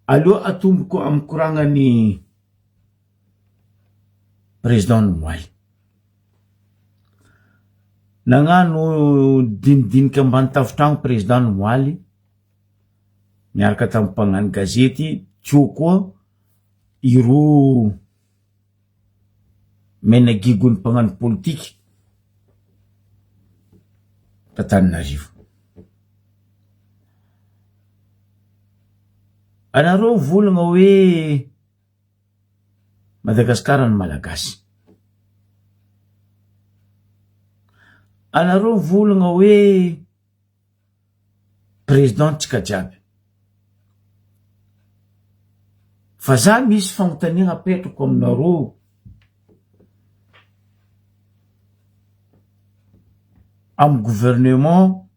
Aleo atomboko amin'ny koragnan'ny président Noailles. Nagnano dinidinika ambany tafontragno président Noailles niaraka tamin'ny mpagnano gazety teo koa ireo menagigon'ny mpagnano politiky t'Antananarivo. Anareo mivolagna hoe Madagascar ny Malagasy. Anareo mivolagna hoe président tsika jiaby. Fa za misy fagnontaniana apetrako aminareo amy gouvernement,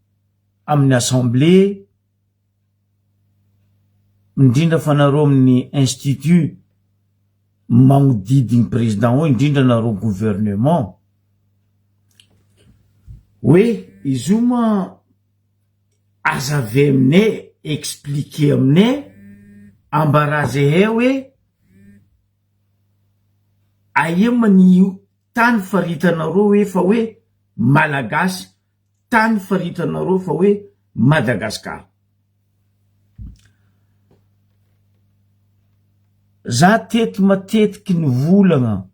amin'ny assemblée, indrindra fa nareo amin'ny institut magnodidigny président ao indrindra nareo gouvernement hoe izy io ma azavay aminay expliquer aminay ambarà zahay hoe aia ma ny tany faritanareo hoe fa hoe malagasy tany faritanareo fa hoe Madagascar. Za teto matetiky nivolagna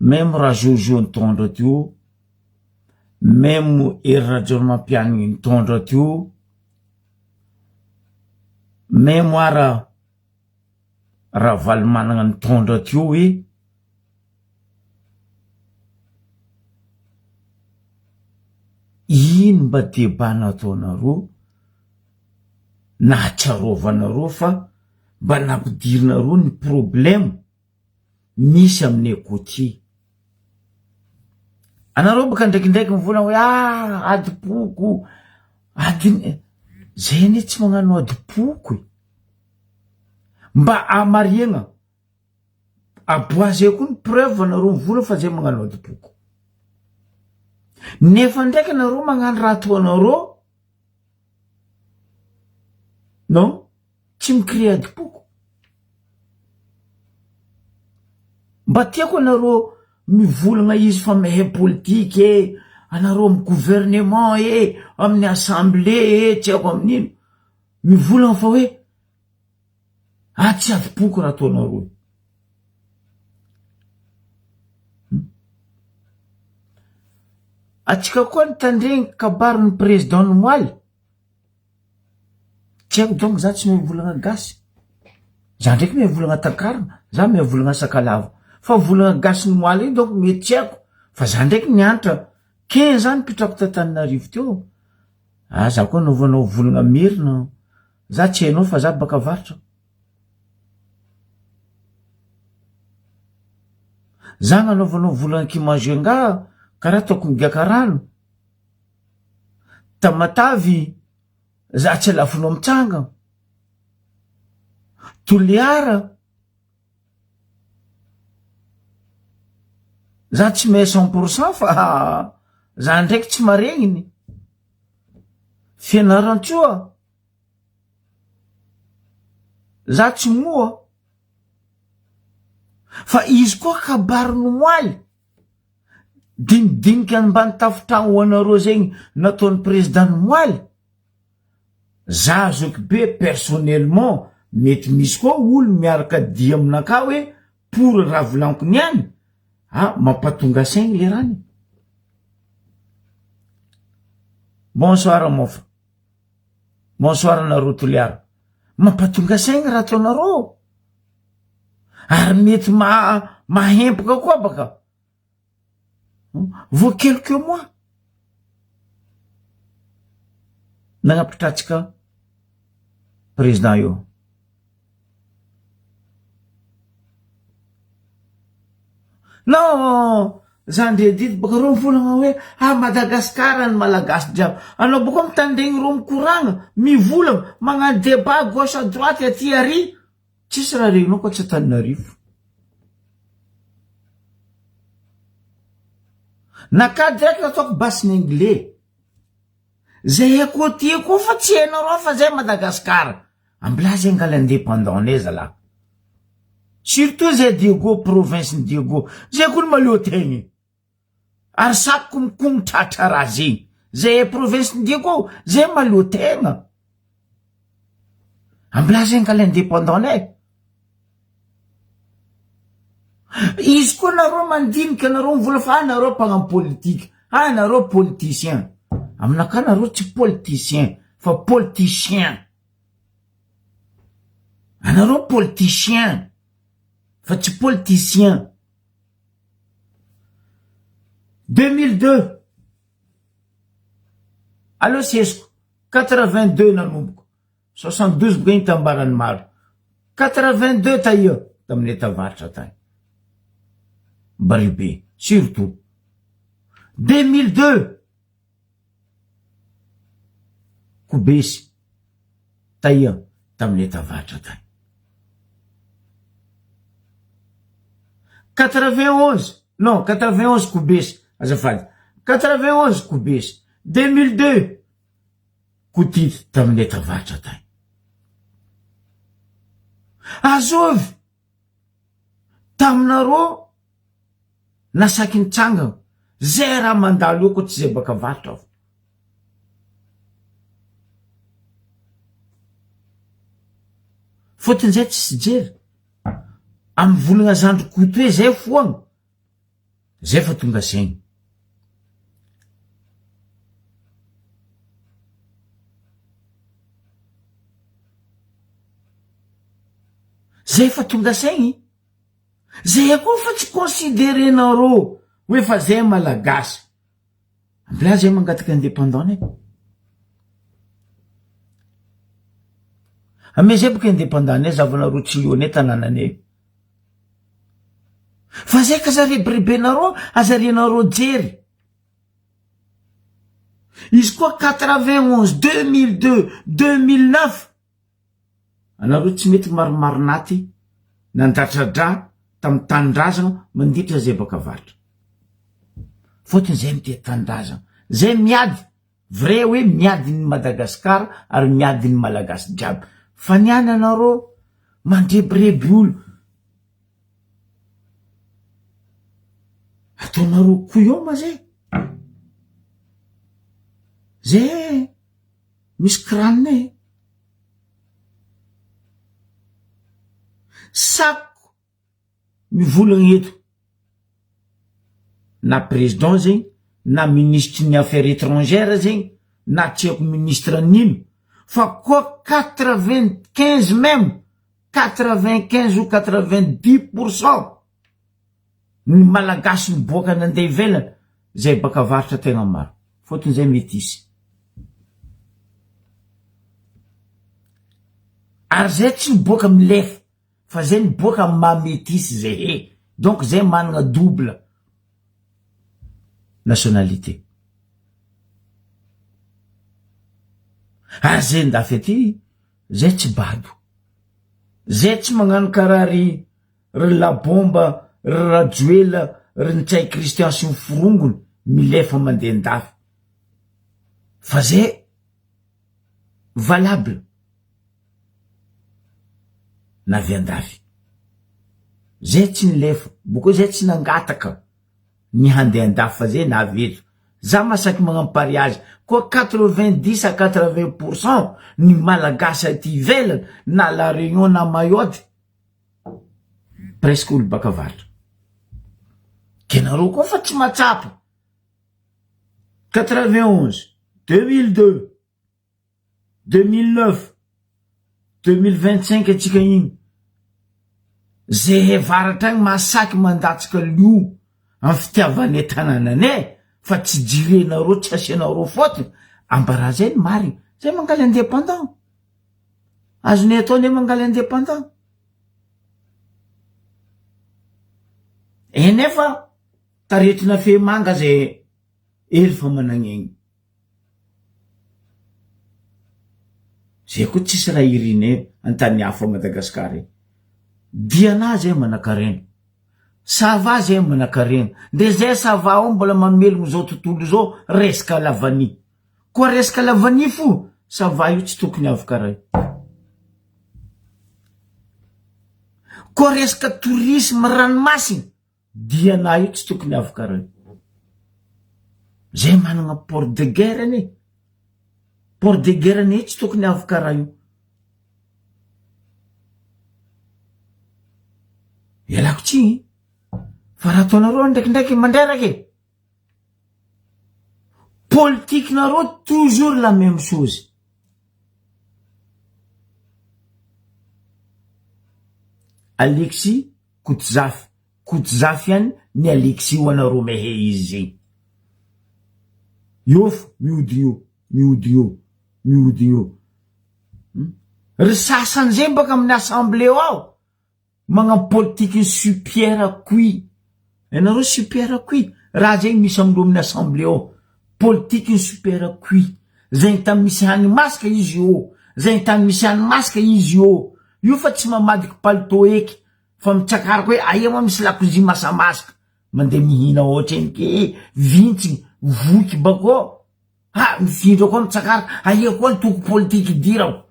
meme Rajojo nitondra teo, meme Hery Rajaonarimampianina nitondra teo, meme ara Ravalomanana nitondra teo hoe ino mba debat nataonareo nahatsiarovanareo fa mba nampidirinareo ny problème misy aminay côtier. Anareo baka ndraikindraiky mivolagna hoe ah adim-poko, adin- zay anie tsy magnano adim-poko e. Mba hahamariagna, aboazay koa ny preuve anareo mivola fa zay magnano adim-poko. Nefa ndraiky anareo magnano raha ataonareo, non, tsy mi-créer adim-poko. Mba tiako anareo mivolagna izy fa mahay politique e, anareo amy gouvernement e, amin'ny assemblée e, tsy haiko amin'ino. Mivolagna fa hoe ah tsy adim-poko raha ataonareo io. Atsika koa nitandregny kabarin'ny président nomaly, tsy haiko donc za tsy mahay mivolagna gasy, za ndraiky mahay mivolagna takarina, za mahay mivolagna sakalava, fa mivolagna gasy nomaly igny donc mety tsy haiko, fa za ndraiky nianatra 15 ans nipetrahako t'Antananarivo teo. Ah za koa anaovanao volagna merina za tsy hainao fa za baka avaratra. Za gnanaovanao volagna kimajunga karaha ataoko migiaka rano. Tamatavy za tsy alafonao mitsanga. Toliara Za tsy mahay 100% fa za ndraiky tsy maregniny. Fianarantsoa, za tsy moa fa izy koa kabary nomoaly dinidinika ambany tafotragno ho anareo zegny nataon'ny président nomoaly. Za zoky be personnellement mety misy koa olo miaraka dia aminakahy hoe pour raha volaniko niany ah mampatonga saigny le rany. Bonsoir mofa. Bonsoir nareo Toliara. Mampatonga saigny raha ataonareo. Ary mety maha mahempoka koa baka. Vao quelques mois nagnapitratsika président io. Non, za ndre didy baka reo mivolagna hoe ah Madagascar ny Malagasy jiaby. Anao baka mitandregny reo mikoragna, mivolagna, magnano débat gauche à droite aty ary. Tsisy raha regninao koa tsy Antananarivo. Naka direct ataoko basin anglais. Zay haiko aty koa fa tsy hainareo fa zay Madagascar. Ambilà zay angala indépendant nay zalah. Surtout zay Diego province ny Diego zay koa ny mahaleo tegna e. Ary sakiko mikomy tratra raha zegny. Zay province ny Diego zay mahaleo tegna. Ambilà zay angala indépendant nay. Izy koa nareo mandinika nareo mivola fa nareo mpagnano politique, ah nareo politicien. Aminakahy nareo tsy politicien fa politicien. Anareo politicien fa tsy politicien. 2002 aleo sesiko 82 nanomboko 72 boka igny tambarany maro 82 taia taminay tavaratra tagny Baribe surtout 2002 Kobesy taia taminay tavaratra tagny 91 non 91 Kobesy azafady 91 Kobesy 2002 Kotidy taminay tavaratra tagny. Azovy taminareo nasaky nitsangana zay raha mandalo eo ko tsy zay baka avaratra aho. Fotony zay tsisy jery. Amy volagna zandry Koto hoe zay foagna. Zay fa tonga saigny. Zay fa tonga saigny. Zay koa fa tsy considerenareo hoe fa zay malagasy. Ambilà zay mangataka indépendant e. Ame zay boka indépendant ne zavanareo tsy eo ne tanànanay. Fa zay ka aza rebirebenareo, aza renareo jery. Izy koa 91, 2002, 2009 anareo tsy mety marimarinaty nandatradra tamin'ny tanindrazana manditra zay baka avaratra. Fotony zay mitia tanindrazana, zay miady vrai hoe miady ny Madagascar ary miady ny Malagasy jiaby. Fa ny any anareo mandrebireby olo. Ataonareo couillon ma zay? Zay misy crâne e. Sako mivolagna eto na président zegny na ministre ny affaires étrangères zegny na tsy haiko ministre n'ino fa koa 95 même 95 ou 90 pourcent ny malagasy miboaka nandeha ivelany zay baka avaratra tegna maro fôtony zay metisy ary zay tsy miboaka milefa fa zay miboaka amy maha metisy zay he donc zay manana double nationalité ary zay ndafy aty zay tsy bado zay tsy magnano karaha ry ry labomba ry rajoela ry ntsay christian sy ny forongony milefa mandeha ndafy fa zay valable na avy andafy zay tsy nilefa boko zay tsy nangataka ny handeha andafy fa zay na avy eto za masaky magnano pariage koa 90 à 80 pourcent ny malagasy aty ivelany na la réunion na mayotte presque olo baka avaratra ke nareo koa fa tsy matsapa 91 2002 2009 2025 atsika igny zay avaratra agny masaky mandatsaka lio amy fitiavanay tanànanay fa tsy jirenareo tsy asianareo fôtony ambara zay ny marigny zay mangaly indépendant azonay atao ne mangaly indépendant e nefa taretina fe manga zay ely fa managnegny zay koa tsisy raha irinay antany hafa Madagasikara e diana zay manakarena sava zay manakarena ndre zay sava ao mbola mamelogno zao tontolo zao resaka lavany koa resaka lavany fo sava io tsy tokony avy karaha io. Koa resaka tourisme ranomasina dia na io tsy tokony avoka reo. Zay managna port de guerre anie. Port de guerre anie tsy tokony avoka raha io. Ialako tsiny fa raha ataonareo ndraikindraiky mandreraka e. Politique-nareo toujours la même chose. Alexis Kotozafy, Kotozafy ihany ny Alexis ho anareo mehe izy zegny. Eo fo mihodigna eo, mihodigna eo, mihodigna eo. Ry sasany zegny baka amin'ny assemblée ao. Magnano politique ny super kui. Ianareo super kui. Raha zegny misy amindreo amin'ny assemblée ao. Politique ny super kui. Zegny tany misy hany masaka izy io. Zegny tany misy hany masaka izy io. Io fa tsy mamadiky palitao eky. Fa mitsakaraka hoe aia moa misy lakozia masamasaka. Mandeha mihina ohatreny ke vintsy voky bakô. Ha mifindra koa mitsakaraka aia koa ny toko politique idirako.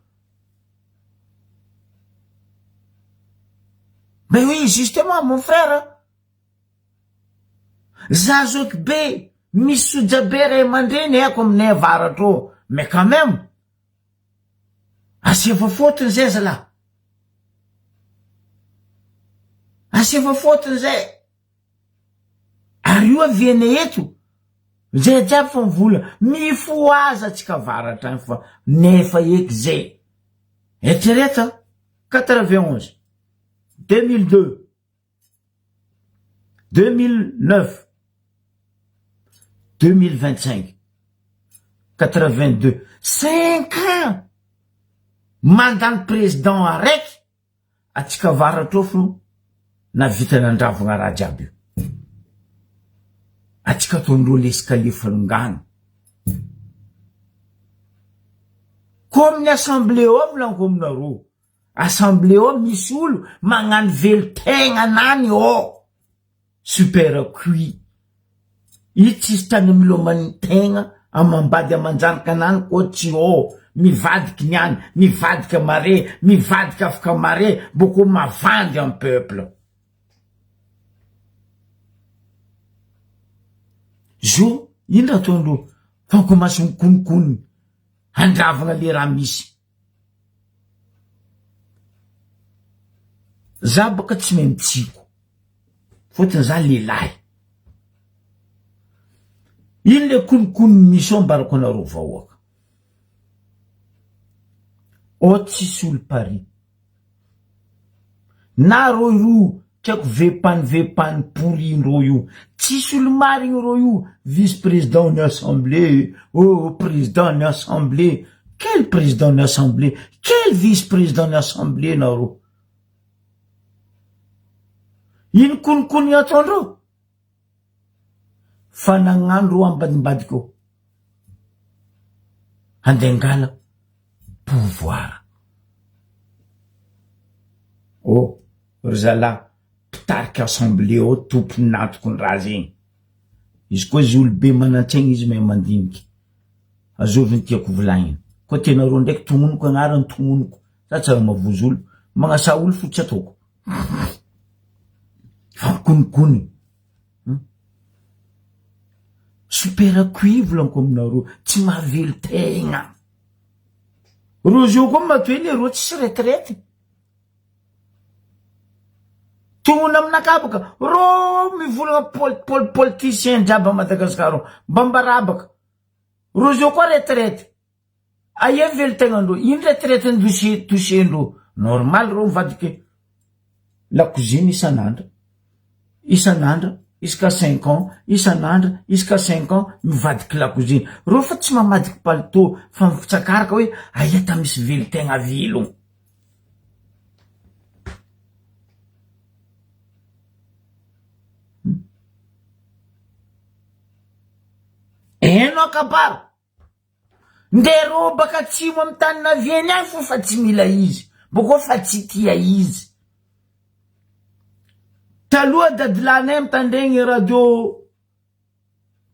Mais oui justement mon frère za zoky be misy soja be ray aman-dreny haiko aminay avaratra ao mais quand même asiava fotony zay zalahy asiava fotony zay. Ary io aviana eto zay jiaby fa mivola mifohaza atsika avaratra any fa nefa eky zay eritrereto a 91 2002 2009 2025 82 cinq ans mandany président araiky Atsika avaratra ao fo nahavita nandravogna raha jiaby io. Atsika ataondreo l'escalier falongany. Ko amin'ny assemblée ao volaniko aminareo, assemblée ao misy olo magnano velon-tegna anany ao. Super cuit. Io tsisy tany miloman'ny tegna amam-bady aman-janaka anany koa tsy ô mivadiky ny any mivadika mare mivadika afaka mare boko mavandy am peuple. Zo ino raha ataondreo fa mikomasy mikononkonony handravagna le raha misy. Za baka tsy mahay mitsiko fôtony za lehilahy. Ino le konokonony misy ao ambarako anareo vahoaka. Ao tsisy olo Paris. Na rô io tsy haiko vepany vepany pourri ndrô io. Tsisy olo marigny rô io vice président ny assemblée oh président ny assemblée quel président ny assemblée quel vice président ny assemblée narô. Ino konokony ataondreo? Fa nagnano reo ambadimbadika ao. Handeha angala pouvoir. Oh ry zalahy mpitarika assemblée ao tompon'antoko ny raha zegny. Izy koa izy olobe manan-tsaigny izy mahay mandiniky. Azovy ny tiako volagnina. Koa tianareo ndraiky tognoniko agnarany tognoniko. Za tsy raha mavozo olo. Magnasa olo fo tsy ataoko. Fa mikonokony. Super cuit volaniko aminareo. Tsy mahavelo tegna. Rozy io koa matoa eny reo tsisy retraite. Tognona aminakabaka. Rô mivolagna pol pol politicien jiaby a Madagascar ao. Mba mbarabaka. Rozy io koa retraite. Aia ny velon-tegnandreo? Ino retraite ny dossier dossier ndreo? Normal reo mivadika lakozia isan'andro, isan'andro, isaka cinq ans, isan'andro, isaka cinq ans mivadiky lakozia. Reo fa tsy mamadiky palitô fa mifitsakaraka hoe aia ta misy velon-tegna velogno. Eno akabaro. Ndeha robaka atsimo am tany naviany any fo fa tsy mila izy, boko fa tsy tia izy. Taloha dadilahinay mitandregny radio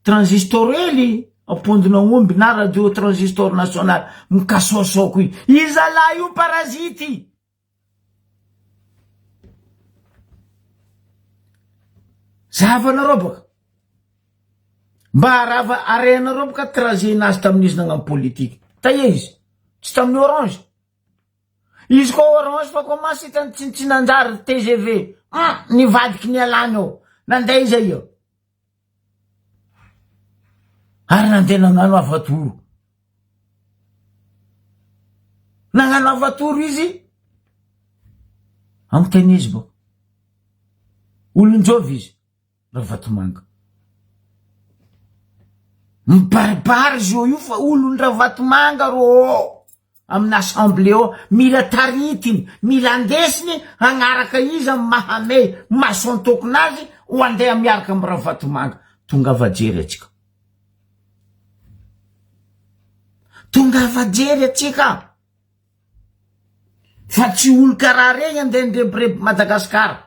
transistor hely ampondina omby na radio transistor national mikasaosaoko io. I zalahy io parasite. Zahavanareo baka. Mba arava arehanareo baka trajet-nazy tamin'izy nagnano politique. Taia izy? Tsy tamin'ny orange. Izy koa orange fa commence hitany tsy tsy nanjary tgv. Hum, nivadiky ny alany eo. Nandeha iza io? Ary nandeha nagnano avatoro. Nagnano avatoro izy. Amoteny izy boko. Olon-jovy izy. Ravatomanga. Mibaribary zo io fa olon-dRavatomanga rô amin'ny assemblée ao, mila taritiny, mila andesiny hagnaraka izy amin'ny mahamey mason-tokon'azy ho andeha miaraka amin'ny Ravatomanga. Tongava jery atsika. Tongava jery atsika. Fa tsy olo karaha regny andeha ndrebireby Madagasikara.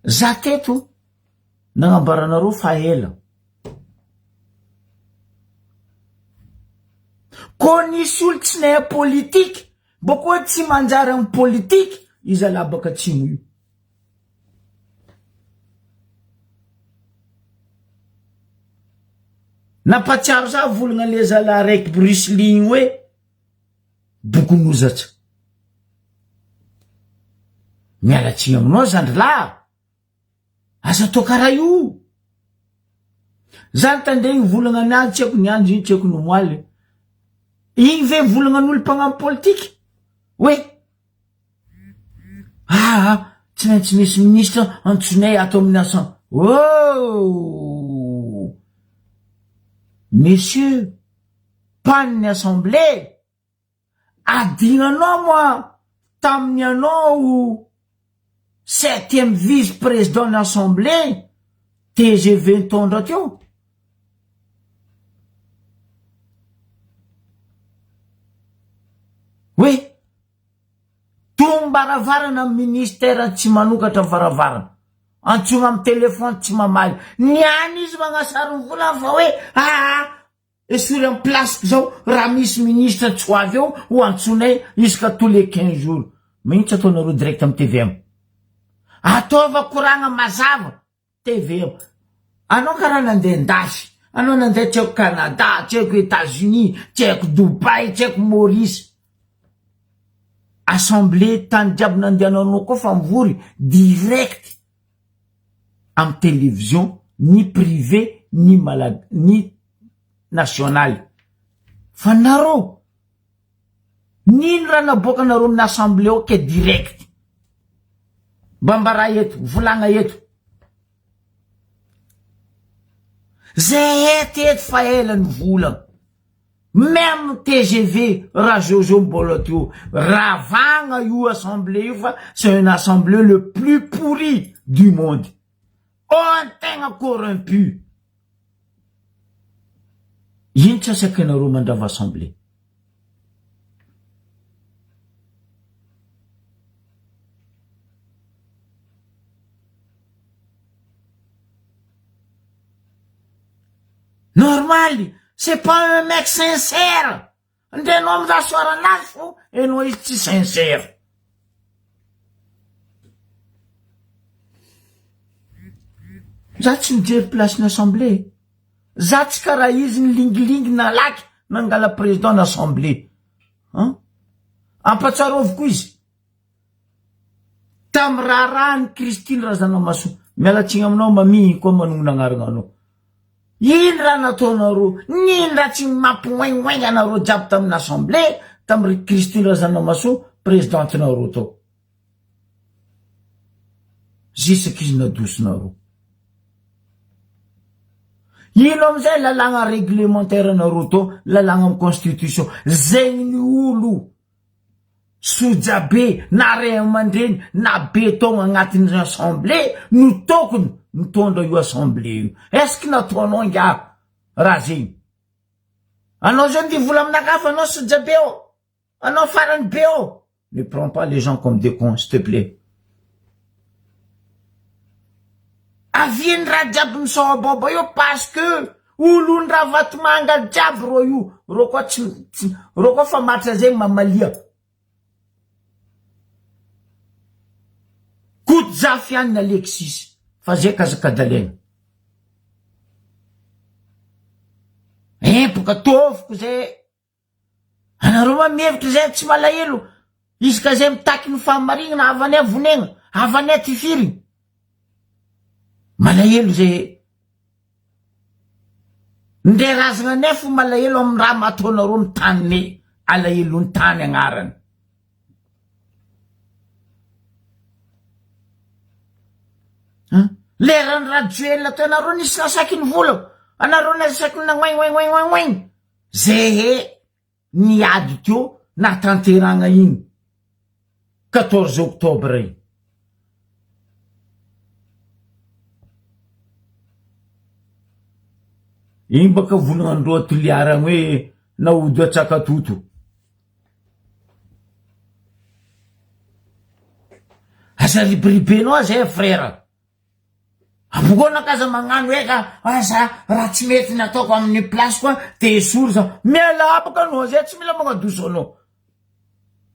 Za teto nagnambaranareo fa ela. Ko nisy olo tsy nahay politiky, mba koa tsy manjary amy politiky, iza labaka atsimo io. Nampatsiaro za volagna le zalahy raiky Bruce Lee igny hoe bokon'ozatra. Miala tsiny aminao zandry lahy, aza atao karaha io. Za nitandregny volagna niany tsy haiko niany izy io tsy haiko nomoaly. Igny ve volagnan'olo mpagnano politiky? Hoe Aa tsy maintsy misy ministre antsoinay ato amin'ny assemblée. Oh! Monsieur, mpan'ny assemblée, adinanao moa tamin'ny anao septième vice président ny assemblée, TGV nitondra teo. Hoe Tombaravarana ny ministère tsy manokatra varavarana. Antsoina amin'ny téléphone tsy mamaly. Ny any izy magnasary ny vola fa hoe aa esory amin'ny place-ko zao raha misy ministre tsy ho avy eo ho antsoinay isaka tous les 15 jours. Magnino tsy ataonareo direct amin'ny tvm? Ataova koragna mazava. TV Anao karaha nandeha andafy, anao nandeha tsy haiko Canada, tsy haiko Etats Unis, tsy haiko Dubaï, tsy haiko Maurice. Assemblée tany jiaby nandehananao koa fa mivory direct amin'ny télévision ni privé ni malag ni nationale. Fa nareo Nino raha naboakanareo amin'ny assemblée ao ke direct. Mba ambarà eto, volagna eto. Zay eto eto fa ela ny vola. Même tgv raha Jojo mbola teo. Ravagna io assemblée io fa c'est une assemblée le plus pourri du monde. Ao antegna corrompu. Ino tsy asakanareo mandrava assemblée? Normal, c'est pas un mec sincère. Ndre anao am rasoir anazy fo enao izy tsy sincère. Za tsy mijery place ny assemblée. Za tsy karaha izy nilingilingy nalaky nangala président ny assemblée. An? Ampatsaroviko izy. Tam raharahan'i Christine Razanamahasoa. Miala tsiny aminao mamie koa manonona agnarana anao. Ino raha nataonareo? Nino raha tsy mampioignoigna anareo jiaby tamin'ny assemblée tam ry Christine Razanamahasoa présidente-nareo tao. Jusque izy nadosonareo. Ino amizay lalàgna réglementaire nareo tao, lalàgna am constitution. Zegny ny olo Sojabe na ray aman-dreny na be taogno agnatin'ny assemblée no tokony mitondra io assemblée io. Est-ce que nataonao ingahy raha zegny? Anao zao ndeha vola aminakahy fa anao sojabe ô, anao farany be ô. Ne prends pas les gens comme des cons s'il te plait. Avian'ny raha jiaby misaobaoba eo parce que olon-dRavatomanga jiaby reo io, reo koa tsy tsy reo koa fa matra zegny mamalia. Koto Zafy ihany ny Alexis. Fa zay kazakadalena. Empoka tofoko zay. Anareo ma mihevitra zay tsy malahelo izy ka zay mitaky ny fahamarignana havanay vonegna, havanay tifirigny. Malahelo zay. Ndre razagna anay fo malahelo amin'ny raha mataonareo ny taninay, alahelon'ny tany agnarany. Leran'i Rajoelina teo anareo nisy nasaky ny vola, anareo nasaky ny nagnoignoignoignoign. Zehe niady teo nahatanterahagna igny 14 octobre igny. Igny baka volagnandreo a Toliara agny hoe naody Antsakatoto. Aza ribiribenao aza e frère. Abokona ka aza magnano hoe ka aza raha tsy mety ny ataoko amin'ny place ko de esory za. Mialà baka anao zay tsy mila magnadoso anao.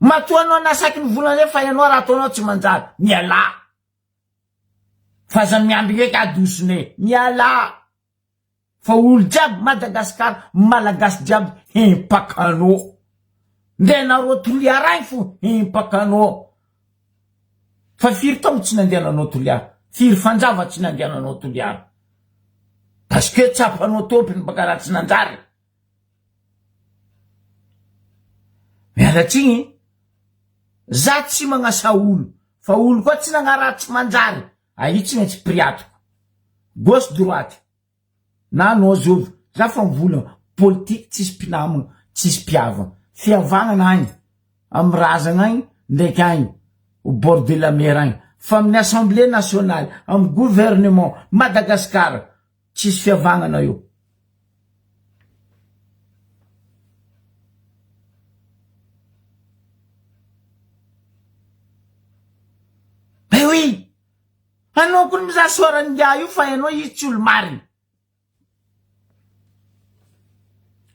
Matoa anao nasaky ny volana zay fa ianao raha ataonao tsy manjary. Mialà. Fa aza miambigny hoe ka adosonay. Mialà. Fa olo jiaby Madagascar malagasy jiaby himpakanô. Ndre nareo Toliara agny fo himpakanô. Fa firy taogno tsy nandehananao Toliara? Firy fanjava tsy nandehananao Toliara? Parce que tsapanao tompony baka raha tsy nanjary. Miala tsigny, za tsy magnasa olo, fa olo koa tsy nagnaraha tsy manjary. Aia tsy maintsy piriatiko. Gauche droite. Na anao zovy. Za fa mivolagna. Politique tsisy mpinamagna, tsisy mpihavagna. Fihavagnana agny amy razagna agny ndraiky agny au bord de la mer agny. Fa amin'ny assemblée nationale, amy gouvernement, Madagascar tsisy fihavagnana eo. Eh oui! Anao kony mizaha soa rangahy io fa hainao izy tsy olo marina.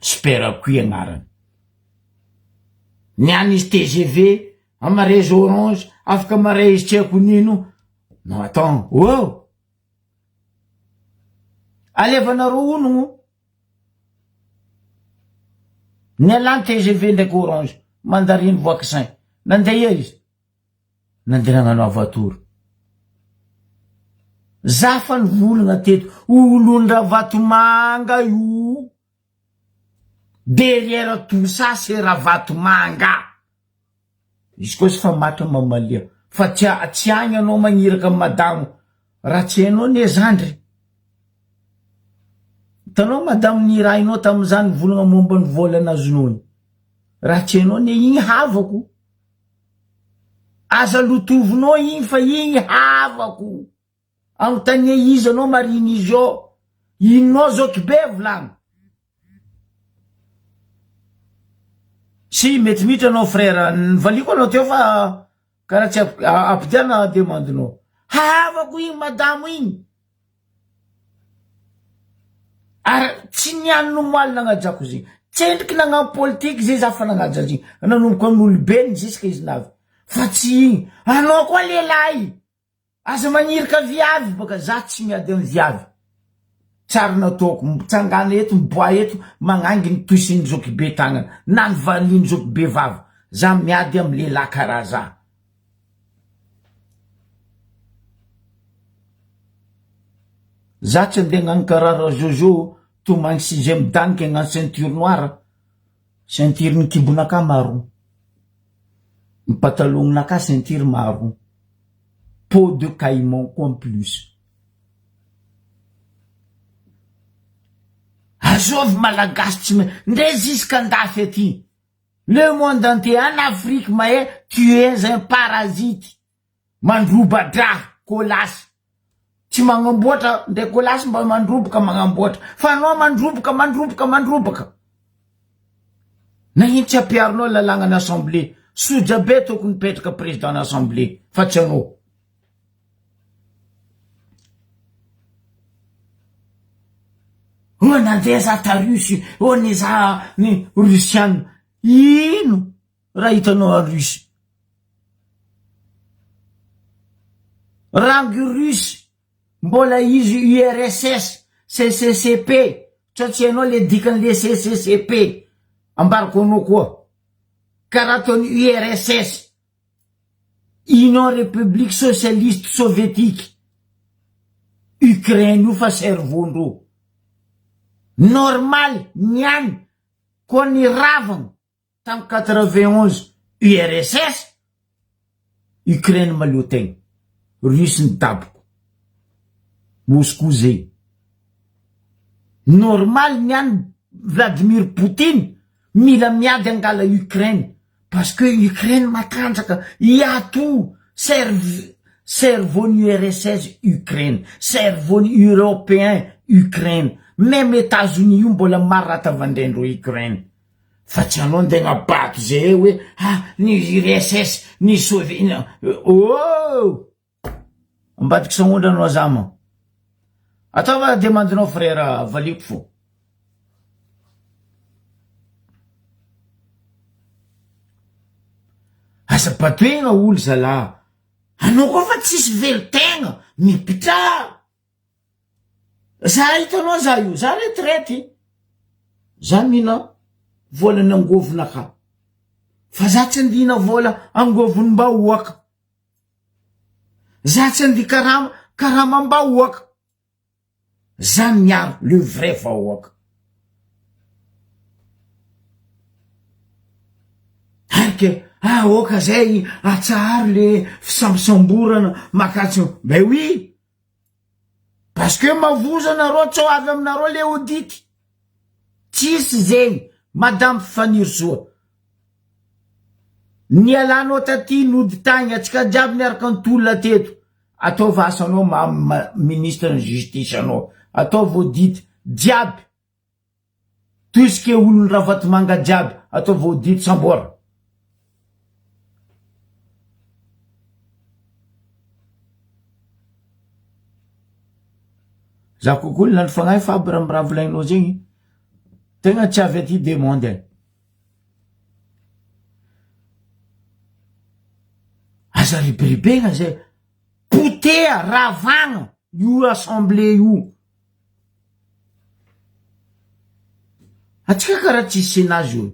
Super kui agnarany. Ny any izy tgv, amaray izy orange, afaka amaray izy tsy haiko nino. Non attends, oh! Alevanareo onogno. Nialany tgv ndraiky orange, mandarine vaccin. Nandeha ia izy? Nandeha nagnano aventure. Za fa nivolagna teto, olon-dRavatomanga io. Derrière tout ça c'est Ravatomanga. Izy koa tsy fa matra mamalia. Fa tsy tsy agny anao magniraka am madamo. Raha tsy hainao anie zandry. Hitanao madamo nirahinao tamin'izany nivolagna momba ny vola nazonao igny. Raha tsy hainao anie igny havako. Aza lotovinao igny fa igny havako. Anontania iza anao mariny izy ao. Inonao zoky be volagno. Si mety mihitra anao frère, nivaliako anao teo fa karaha tsy ampidiana demande-nao. Havako igny madamo igny. Ary tsy nianina omaly nagnajako izy igny. Tsendriky nagnano politique zay za fa nagnaja azy igny. Nanomboka n'olobeny jusque izy navy. Fa tsy igny. Anao koa lehilahy. Aza magnirika viavy baka za tsy miady am viavy. Tsary nataoko, mitsangana eto miboah eto magnangy ny tosin'ny zokibe tagnana na ny valian'ny zokibe vava. Za miady am lehilahy karaha za. Za tsy andeha agnano karaha Rajojo tomagny sujet midaniky agnano ceinture noire, ceinture ny kibonakah marron, ny patalognonakah ceinture marron, peau de caïman koa en plus. Azovy malagasy tsy mahay, ndre jusqu'andafy aty, le monde entier, en Afrique mahay tu es un parasite. Mandroba-draha kôlasy tsy magnamboatra ndray kôlasy mba mandroboka magnamboatra fa anao mandroboka mandroboka mandrobaka nagnino tsy ampiharinao lalàgna ny assemblée soja be tokony mipetraka président ny assemblée fa tsy anao oh nandeha za ta russe oh nizaha ny russiana ino Raha hitanao any Russie. Rangy Russie. Mbola izy URSS, CCCP, sao tsy hainao le dikan'le CCCP, ambarako anao koa. Karaha ataon'i URSS, Union République Socialiste Soviétique, Ukraine io fa cerveau-ndreo. Normal ny any koa ny ravagna tam 91 URSS, Ukraine mahaleo tegna, Russe nidaboka, Moscou zegny. Normal ny any Vladimir Poutine mila miady angala Ukraine parce que Ukraine matanjaka, il y a tout, cerv cerveau ny URSS Ukraine, cerveau ny européen Ukraine, meme Etats-Unis io mbola maro raha tavandraindreo Ukraine. Fa tsy anao nde agnabato zay eo hoe ah ny URSS ny sovi oh! Ambadiky sahondra anao zama. Ataova demande-nao frère valiako fô. Aza badoegna olo zalah. Anao koa fa tsisy velon-tegna mipitraha. Za hitanao za io, za retraite, za mihina volan'ny angovonaka, fa za tsy andihina vola angovon'mbahoaka, za tsy andiha karama karamam-bahoaka, za miaro le vrai vahoaka. Ary ke ah oka zay atsaharo le fisambosamborana makatso, ben oui! Parce que mavozo nareo tsao avy aminareo le audit. Tsisy zegny madame Fanirisoa. Nialanao taty nody tagny atsika jiaby niaraka nitolona teto. Ataovy asanao maha ministre ny justice anao. Ataovy audit jiaby. Tout ce qui est olon'i Ravatomanga jiaby ataovy audit samboara. Za kokoa lany fagnahy faby raha raha volagninao zegny tegna tsy avy aty demande e. Aza ribiribegna zay, poteha, ravagna io assemblée io. Atsika karaha tsisy Sénat zio.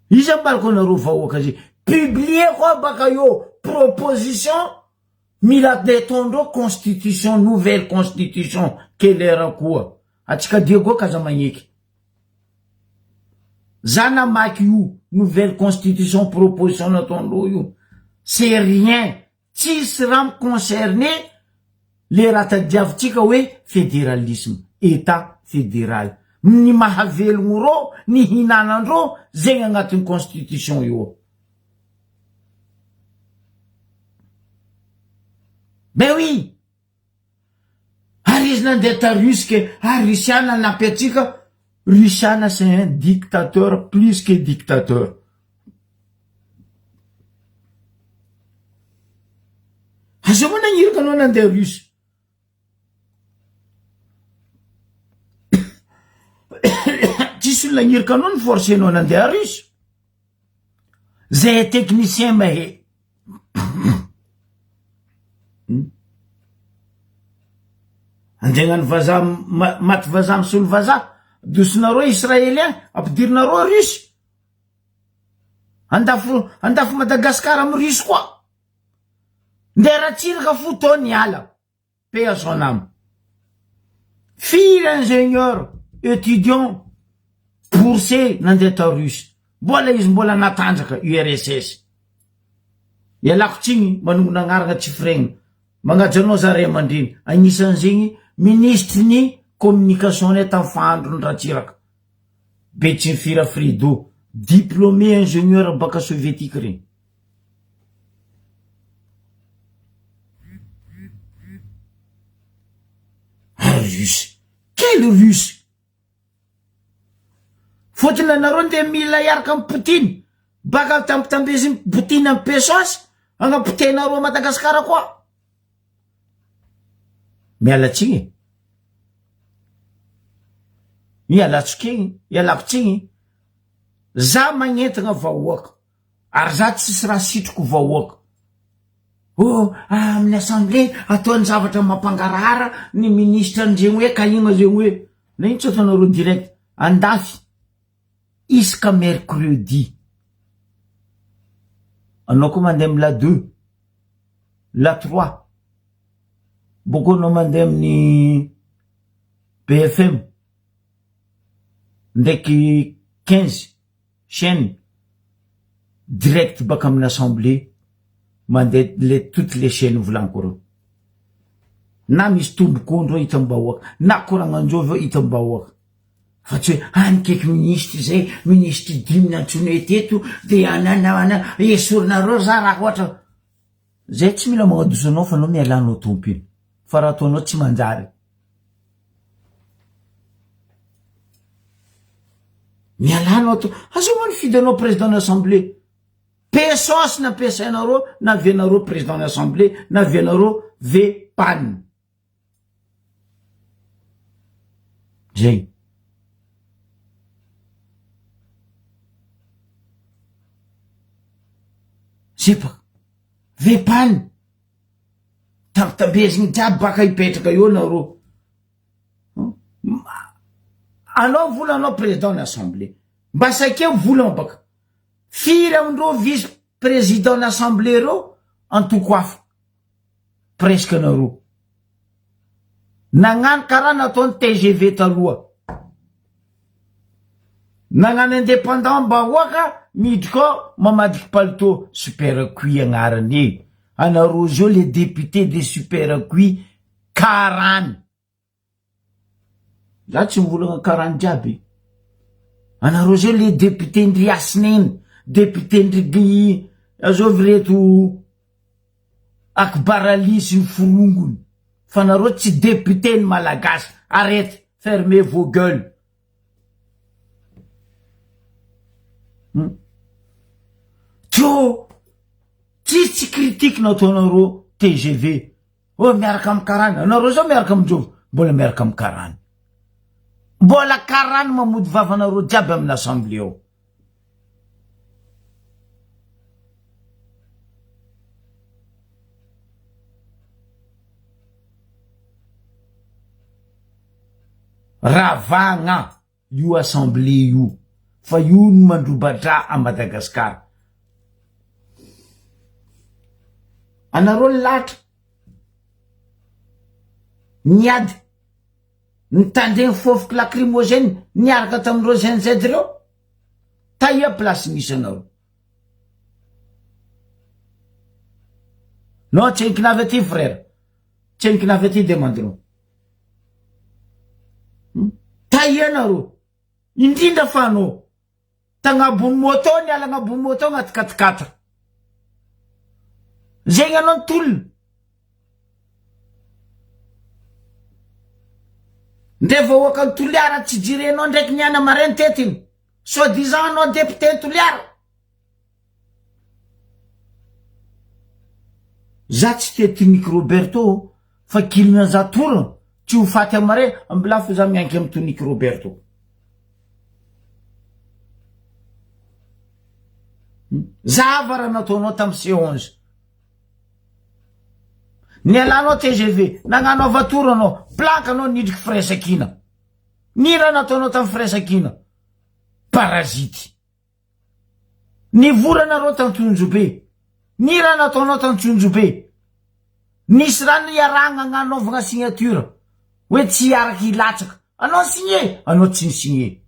Iza ambarako anareo vahoaka zay. Publier koa baka eo proposition mila ataondreo constitution nouvelle constitution quelle koa. Atsika Diego kaza magneky. Za namaky io nouvelle constitution proposition nataondreo io. C'est rien. Tsisy raha mi concerner le raha tadiavintsika hoe federalisme, etat federal. Ny mahavelogno rô, ny hinanan-drô, zegny agnatin'ny constitution io ao. Ben oui! Ary izy nandeha ta Russie ke, ah Russiana hanampy antsika, Russiana c'est un dictateur plus que dictateur. Aza moa nagniraka anao nandeha Russe. Tsisy olona nagniraka anao ni forcer anao nandeha Russe. Zay technicien mahay. Andeha hagnano vazaha maty vazaha misolo vazaha. Dosinareo israelien, ampidirinareo russe. Andafy andafy Madagascar am russe koa. Ndeha Ratsiraka fo tô niala. Paix à son âme. Firy ingénieur, étudiant, boursier nandeha tao russe. Mbola izy mbola natanjaka URSS. Ialako tsiny manongona agnarana tsy firegna. Magnaja anao za ray aman-dreny. Agnisan'izegny ministry ny communication nay tam fahandron'i Ratsiraka. Betsinfira Fredo, diplômé ingénieur baka soviétique regny. Ary russe. Quel russe? Fotony anareo ndeha mila hiaraka am Poutine. Baka tambitambezin'i Poutine am pesos, agnapotehinareo Madagascar koa. Miala tsiny e. Miala tsiny, ialako tsiny. Za magnentagna vahoaka. Ary za tsisy raha sitriko vahoaka. Oh, amin'ny assemblée ataony zavatra mampangarahara ny ministre ndregny hoe ka igny zegny hoe na ino tsy ataonareo direct andafy isaka mercredi anao koa mandeha amy la deux la trois boko anao mandeha amin'ny BFM ndraiky 15 chaîne direct baka amin'ny assemblée mandeha le toutes les chaînes volaniko reo na misy tombokondro hitam-bahoaka na koragnanjovy eo hitam-bahoaka fa tsy hoe any kaiky minisitry zay minisitry dimy nantsoinay teto de anana esorinareo za raha ohatra zay tsy mila magnadoso anao fa anao mialanao tompo iny fa raha ataonao tsy manjary mialanao to asa moa nifidy anao président ny assemblée pesosy ny ampiasainareo na avianareo président ny assemblée na avianareo vpan zay zay baka vepany tambitabezigny jiaby baka hipetraka eo nareo anao vola anao président ny assemblée mba saikeo volagna baka firy amindreo vice président ny assemblée reo antoko hafa presque anareo nagnano karaha nataony TGV taloha nagnano indépendant mbahoaka miditra ao mamadiky palito super cui agnarany e anareo zao le député de super cui karany za tsy mivolagna karany jiaby anareo zao le député ndry Asineny député ndry azovy reto Akbarali sy ny forongony fa nareo tsy député ny malagasy arrête fermez vos gueules Teo tsisy tsy critique nataonareo TGV oh miaraka amy karany anareo zao miaraka amindreo mbola miaraka amy karany mbola karany mamody vavanareo jiaby amin'ny assemblée ao ravagna io assemblée io fa io no mandrobadra a Madagasikara anareo ny lahatra niady nitandregny fofoky lacrymogène niaraka tamin'ireo GNZ reo taia place misy anareo non tsy enkinavy aty frère tsy enkinavy aty demandinao taia nareo indrindra fa anao tagnabony moto niala agnabony moto agnaty katikatra zegny anao nitolona ndre vahoaka ny Toliara tsy jirenao ndraiky niana marainy tetiny soi disant anao député ny Toliara za tsy tia Toniky Roberto fa kilina za torana tsy ho faty amare ambilà fo za mianky amy Toniky Roberto zava raha nataonao tamy C onze nialanao TGV nagnano avatoro anao planque anao nidriky firaisankina ny raha nataonao tamy firaisankina parasite Nivory anareo t'Antsonjobe. Ny raha nataonao t'Antsonjobe. Nisy raha niarahagna agnanaovagna signature. Hoe tsy hiaraky hilatsaka. Anao ni-signé, anao tsy ni-signé.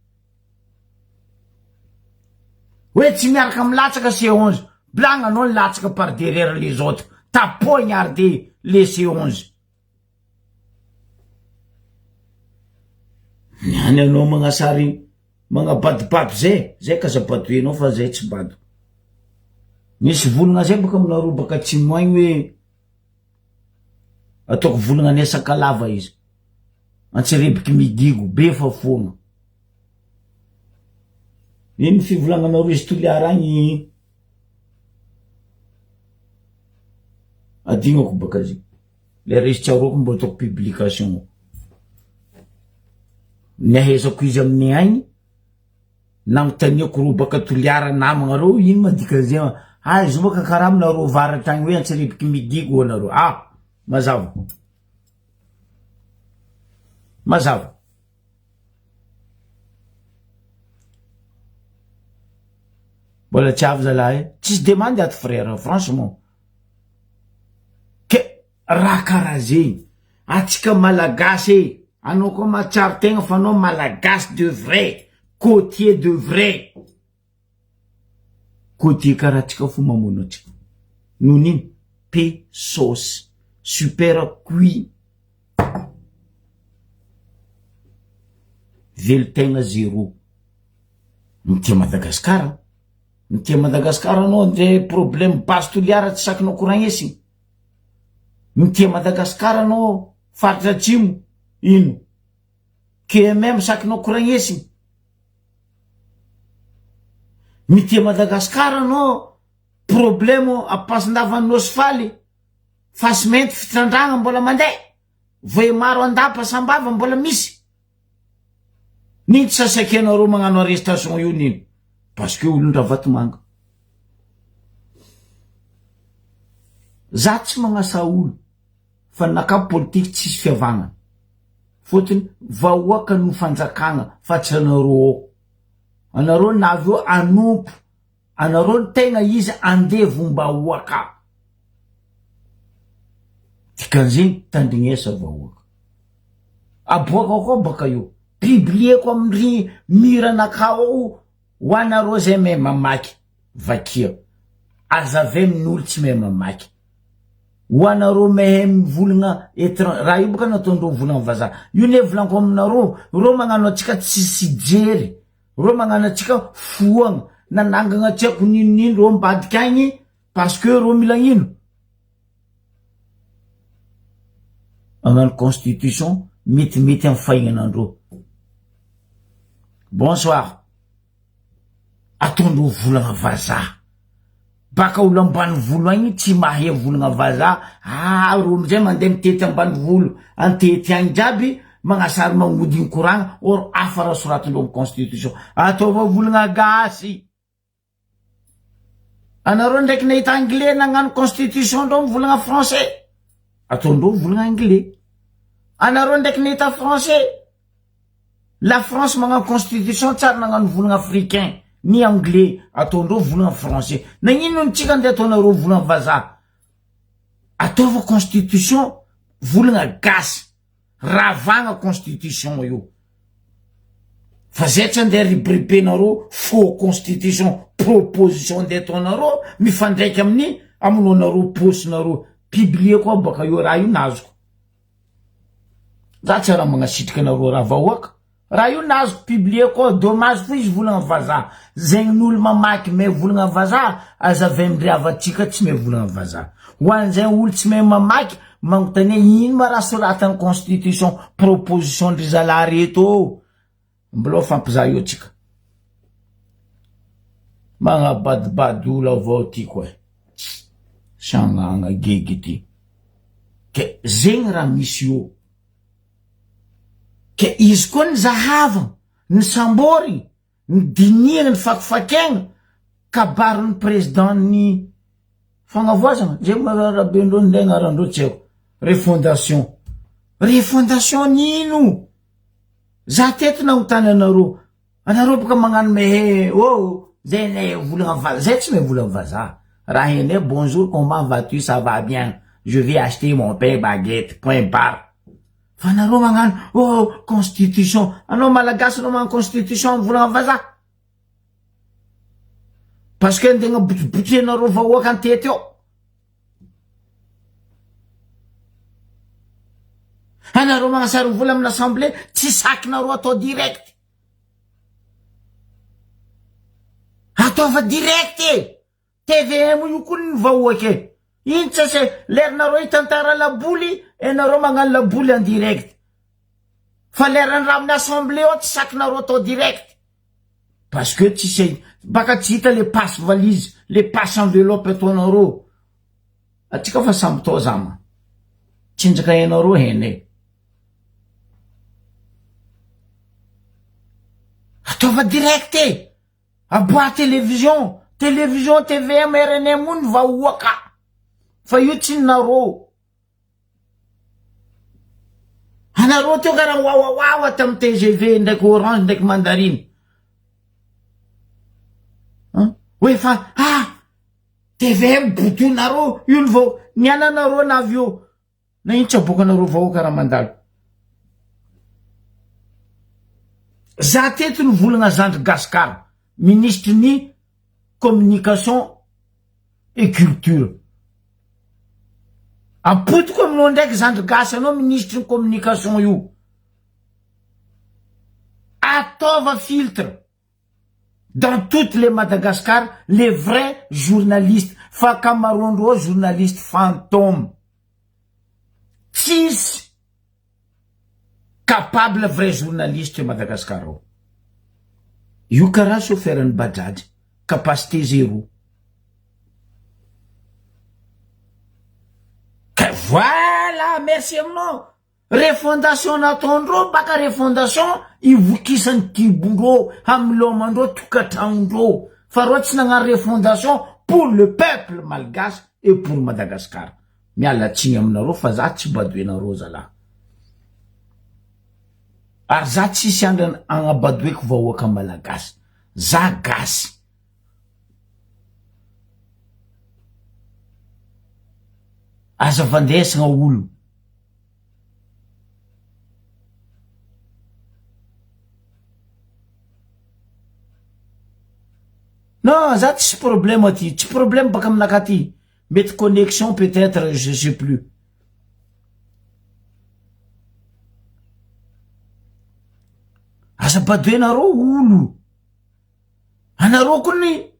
Hoe tsy miaraka milatsaka C onze. Blagna anao nilatsaka par derrière les autres. T'as poignardé les C onze. Niany anao magnasary magnabadobado zay, zay ka aza badoenao fa zay tsy bado. Misy volagna zay baka aminareo baka atsimo agny hoe ataoko volagna anay sakalava izy. Antsirebiky migigo be fa foagna. Ino fivolagnanareo izy Toliara agny adignako baka izy. Le resy tsaroako mbo ataoko publication. Ny ahaizako izy amin'ny aigny. Nagnontaniako reo baka Toliara namagna reo ino ma dikan'izay ah izy moa ka karaha aminareo avaratra agny hoe antsiribiky migigy hoy anareo ah mazava mazava. Mbola tsy avy zalahy e, tsisy demande ato frère franchement ke raha karaha zegny atsika malagasy e, anao koa mahatsiaro tegna fa anao malagasy de vrai, côtier de vrai, côtier karaha atsika fo mamono atsika noho n'ino pe sauce super cuit velon-tegna zero. Mitia Madagascar, mitia Madagascar anao ndre problème base Toliara tsy sakinao koragnesiny. Mitia Madagascar anao faritra atsimo ino QMM sakinao koragnesiny. Mitia Madagascar anao problème ampasindavan'ny Nosy Faly, Fasimainty fitrandrahana mbola mandeha, Vohemaro Andapa Sambava mbola misy. Nino tsy sasakianareo magnano arrestation io nino? Parce que olon-dRavatomanga. Za tsy magnasa olo fa ny nakahy politique tsisy fihavanana. Fôtony vahoaka no fanjakagna fa tsy anareo ao. Anareo navy eo hanompo, anareo ny tegna izy andevom-bahoaka. Dikan'izegny tandrignesa vahoaka. Aboakako ao baka io. Publieko amindry miranakao ao ho anareo zay mahay mamaky vakia. Azavay amin'olo tsy mahay mamaky. Ho anareo mahay mivolagna etran raha io boka nataondreo volagna vazaha. Io ne volaniko aminareo, reo magnano antsika tsisy jery, reo magnano antsika foagna, nanangagna tsy haiko ninonino reo ambadika agny parce que reo mila ino? Magnano constitution metimety amin'ny fahignanandreo. Bonsoir. Ataondreo volagna vazaha. Baka olo ambanivolo agny tsy mahay volagna vazaha. Ah reo amizay mandeha mitety ambanivolo antety agny jiaby magnasary magnodigny koragna or hafa raha soratindreo amy constitution. Ataova volagna gasy. Anareo ndraiky nahita anglais nagnano constitution ndreo mivolagna français, ataondreo mivolagna anglais. Anareo ndraiky nahita français, la France magnano constitution tsary nagnano volagna africain ni anglais, ataondreo volagna français. Nagnino ny tsika ndeha ataonareo volagna vazaha? Ataova constitution volagna gasy. Ravagna constitution io. Fa zay tsy andeha ribiribenareo faux constitution proposition andeha ataonareo mifandraika amin'ny amonoanareo paosinareo. Publier ko aho baka eo raha io nazoko. Za tsy raha magnasitrika anareo raha vahoaka. Raha io nazoko publier ko dommage fo izy volagna vazaha. Zegny n'olo mamaky mahay volagna vazaha aza avy amindry havantsika tsy mahay volagna vazaha. Ho an'izay olo tsy mahay mamaky magnontania ino ma raha soratany constitution proposition ndry zalahy reto ô. Mbola hifampizaha eo tsika. Magnabadibady olo avao ty koa e. Sagnagna gegy ty. Ke zegny raha misy io. Ke izy koa ny zahavagna, ny samborigny, ny dinihagna, ny fakifakegna, kabarin'ny président ny fagnavoazagna, zay moa raha rabendreo ndray agnarandreo tsy haiko, refondation, refondation n'ino? Za teto nagnontany anareo, Anareo boka magnano mehe oh zay ne volagna vazaha zay tsy mahay volagna vazaha raha hainay bonjour comment vas tu ça va bien je vais acheter mon pain baguette point barre fa anareo magnano oh constitution anao malagasy anao magnano constitution am volagna vazaha parce que antegna botsibotsenareo vahoaka antety eo Anareo magnasary vola amina assemblée tsy sakinareo atao direct. Ataova direct e! TVM io koa ny vahoaka e! Ino tsy ase lerinareo hitantara laboly enareo magnano laboly en direct. Fa leran'ny raha amin'ny assemblée ao tsy sakinareo atao direct. Parce que tsisy baka tsy hita le passe valise, le passe enveloppe ataonareo. Atsika fa samby tao zama. Tsinjaka hainareo hainay. Ataova direct e! Aboaha télévision, télévision tvm rnm io ny vahoaka fa io tsy narô. Anareo teo karaha wawawawa tamin'ny tgv ndraiky orange ndraiky mandarine. Hoe fa ah tvm bodoinareo io ny vao ny ananareo na avy eo na ino tsy aboakanareo vahoaka raha mandalo. Za teto nivolagna zandry Gascar minisitry ny communication et culture. Ampodiko aminao ndraiky zandry gasy anao minisitry ny communication io. Ataova filtre dans toutes les Madagascar les vrais journalistes fa ankamaroandreo journaliste fantôme. Tsisy capable vrai journaliste eo Madagascar ao. Io karaha chauffeur ny bajaj, capacité zéro. Ka voilà, merci aminao. Refondation nataondreo baka refondation ivokisany kibondreo, hamilomandreo tokatragnondreo. Fa reo tsy nagnano refondation pour le peuple malgache et pour Madagascar. Miala tsiny aminareo fa za tsy badoenareo zalah. Ary za tsisy andra agnabadoeko vahoaka malagasy. Za gasy. Aza vandesagna olo. Non, za tsisy problème aty, tsy problème baka aminakahy aty. Mety connexion peut être je sais plus. Aza badoenareo olo. Anareo koa ny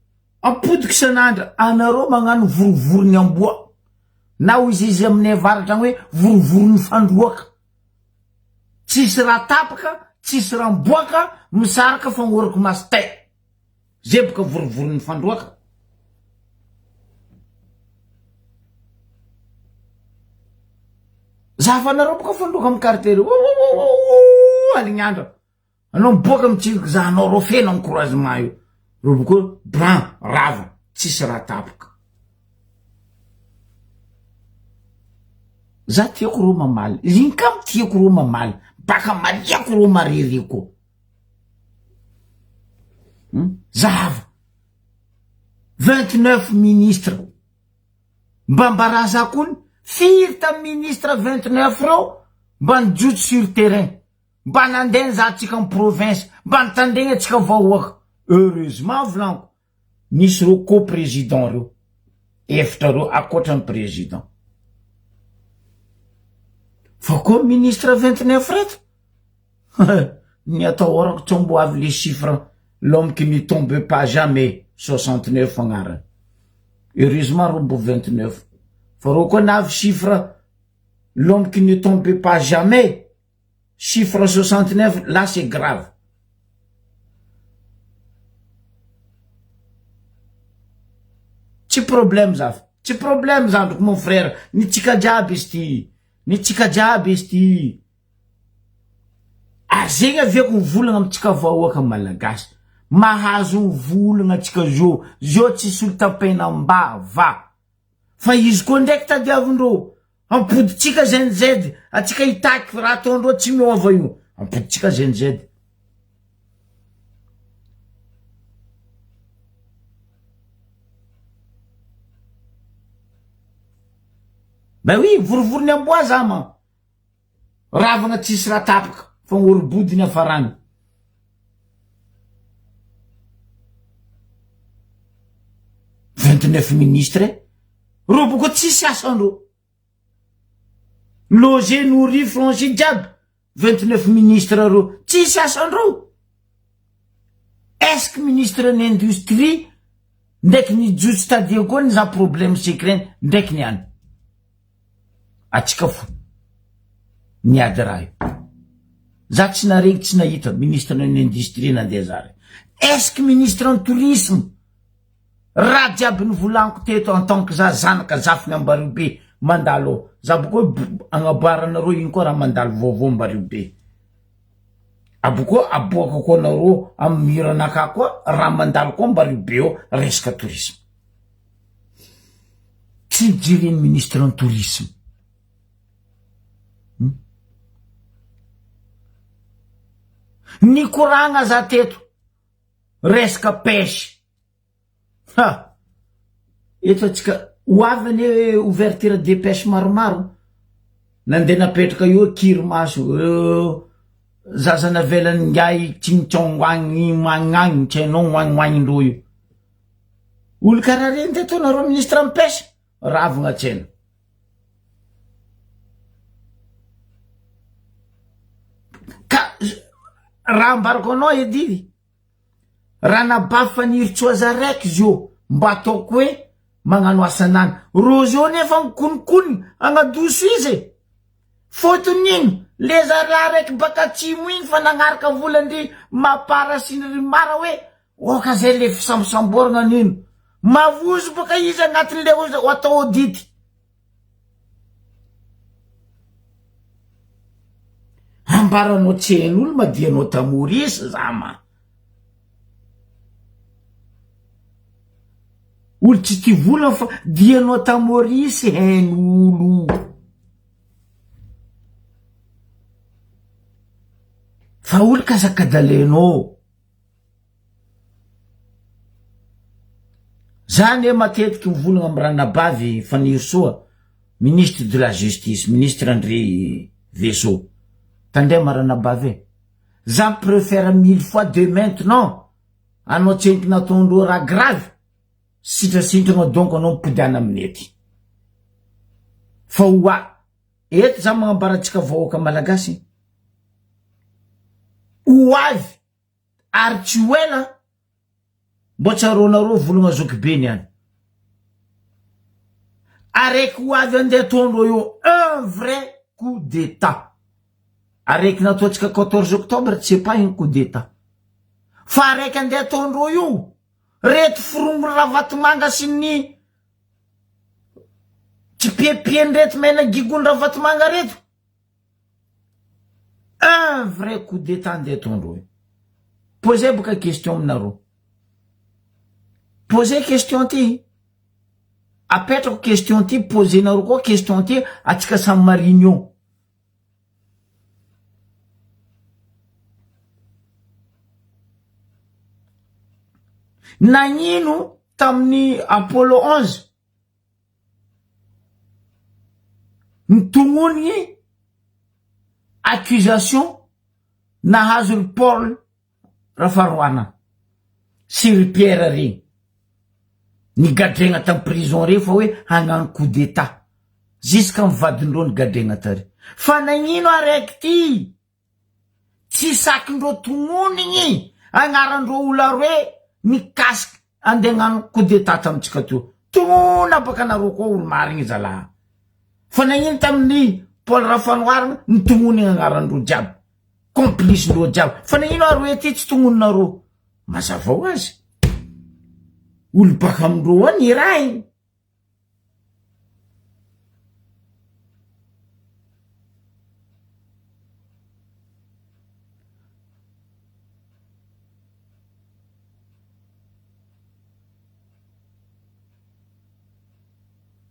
ampodiko isan'andro, anareo magnano vorovoron'ny amboa. Na hoy izy izy aminay avaratra agny hoe vorovoron'ny fandroaka. Tsisy raha tapaka, tsisy raha miboaka, misaraka fagnoriko masitay. Zeboka vorovoron'ny fandroaka. Zahavanareo boka fandroaka amin'ny quartier alignandra. Anao miboaka mitsiriky zahanao reo feno encouragement io. Reo boko bran rava tsisy raha tapoka. Za tiako reo mamaly. Iny kamo tiako reo mamaly. Baka maliako reo marere koa. Zahava. 29 ministre. Mba mbaraza kony firy tam ministre 29 reo mba nijotso sur terrain. Mba nandeha nizaha antsika am province. Mba nitandregny antsika vahoaka. Heureusement volaniko nisy reo co président reo. Efitra reo akoatran'ny président. Fa koa ministre 29 reto Ny atahorako tsy mbo avy le chiffre l'homme qui ne tombe pas jamais 69 agnarany. Heureusement reo mbo 29. Fa reo koa navy chiffre l'homme qui ne tombe pas jamais chiffre 69 là c'est grave. Tsy problème zafy, tsy problème zandriko mon frère, ny tsika jiaby izy ty, ny tsika jiaby izy ty. Ary zegny aviako mivolagna amintsika vahoaka malagasy, mahazo mivolagna atsika zio, zio tsisy olo tampenam-bava, fa izy koa ndraiky tadiavindreo, ampoditsika Gen Z, atsika hitaky raha ataondreo tsy miova io, ampoditsika Gen Z. Ben oui, vorivory ny amboa za man. Ravagna tsisy raha tapaka fa orobody ny hafarany. 29 ministre reo boko tsisy asandreo. Logé, nourri, franchi jiaby 29 ministre reo tsisy asandreo. Est-ce que ministre ny industrie ndraiky nijotso tadia koa ny za problème secret ndraiky ny any. Atsika fo niady raha io. Za tsy naregny tsy nahita ministre ny industrie nandeha za regny. Est ce que ministre ny tourisme raha jiaby nivolaniko teto en tant que za zanaka zafiny Ambariobe mandalo ao. Za boko hoe agnaboaranareo ino koa raha mandalo vaovao Ambariobe. Abokoa aboakako anareo amin'ny mur anakahy koa raha mandalo koa mba ry be eo resaka tourisme. Tsy nijeren'ny ministre ny tourisme. Hmm? Nikoragna za teto resaka pêche. Ha! Eto atsika ho avy anie ouverture de pêche maromaro. Nandeha napetraka eo kirimaso eo zaza navelan'ingahy tsintsongoagny magnagny tsy hainao oagnoagnin-dreo io. Olo karaha reny teto nareo ministre ny pêche ravagna tsena. Ka raha ambarako anao edy Ranabavy Fanirisoa Zaraiky zio mba ataoko hoe magnano asanany rô zio nefa mikononkonona agnadoso izy e! Fôtony ino? Le zalahy raiky baka atsimo igny fa nagnaraka volan-dry Mapar sy ry Mara hoe oka zay le fisambosamboragna an'ino? Mavozo baka izy agnatin'le ho atao audit. Ambaranao tsy hain'olo ma dia anao tamorisy za ma. Olo tsy tia vola fa dia anao tamorisy hain'olo. Fa olo kazakadalenao. Za anie matetiky mivolagna am ranabavy Fanirisoa, ministre de la justice, ministre André Vezo, tandrema ranabavy e, za prefere mille fois de maintenant anao tsenky nataondreo raha grave, sitrasintragna donc anao mipodiana aminay aty, fa ho a eto za magnambara antsika vahoaka malagasy, ho avy Ary tsy ho ela mbô tsaroanareo volagna zokibeny any. Araiky ho avy andeha ataondreo io un vrai coup d'etat. Araiky nataontsika 14 octobre c'est pas un coup d'etat. Fa araiky andeha ataondreo io, reto forongony Ravatomanga sy ny tsipiapian'ireto mena gigony Ravatomanga reto. Un vrai coup d'etat ndeha ataondreo io. Posez boka question aminareo. Posez question ty. Apetrako question ty, posenareo koa question ty, atsika samy marigny eo. Nagnino tamin'ny Apollo 11 Nitognonigny accusation nahazo ry Paul Rafaroanana sy ry Pierre regny nigadregna tam prison regny fa hoe hagnano coup d'etat jusqu'am vadindreo nigadregna tary fa nagnino araiky ty Tsy sakindreo tognonigny agnarandreo olo aroe mikasiky andeha hagnano coup d'etat tamintsika teo. Tognona baka nareo koa olo marigny zalahy. Fa nagnino tamin'ny Paul Rafanoharana nitognonigny agnarandreo jiaby. Complice ndreo jiaby. Fa nagnino aroe ty tsy tognoninareo. Mazava ho azy. Olo baka amindreo ao nirahigny.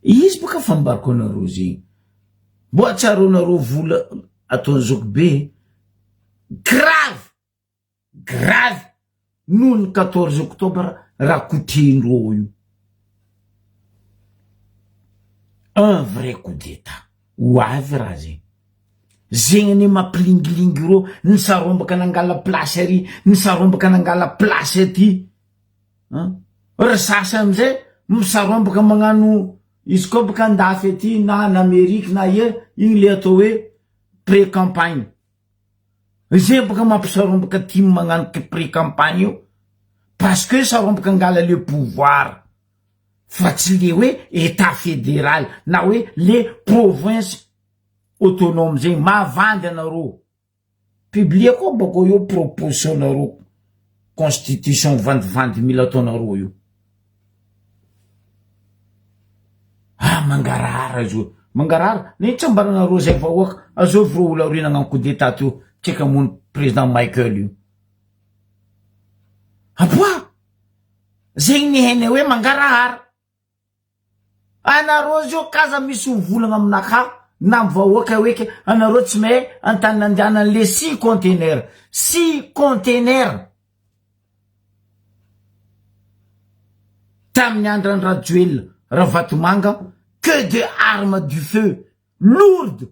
Izy boka fambarako anareo zegny. Mbo atsaroanareo vola ataon'i zokibe grave. Grave noho ny 14 octobre raha kotrehindreo io. Un vrai coup d'etat ho avy raha zegny. Zegny anie mampilingilingy reo nisarombaka nangala place ary, nisarombaka nangala place aty. An! Ry sasany amizay misarombaka magnano izy koa baka andafy aty na en Amerique na aia, igny le atao hoe pré campagne. Zay baka mampisarombaka tim magnano pré campagne io parce que sarombaka angala le pouvoir fa tsy le hoe etat federal na hoe le province autonome zegny mavandy anareo publie koa bako io proposition nareo constitution vandivandy mila ataonareo io. Ah mangarahara izy io, mangarahara, nino tsy ambaranareo zay vahoaka, azovy reo olo aoriana agnano coup d'etat teo, tsy haiko hamono. président Michael io. Aboa! Zegny ny hainay hoe mangarahara. Anareo zao kaza misy ho volagna aminakahy na am vahoaka hoe ke anareo tsy mahay antany nandehanany le six container six container tamin'ny andran'i Rajoelina Ravatomanga que de armes du feu lourde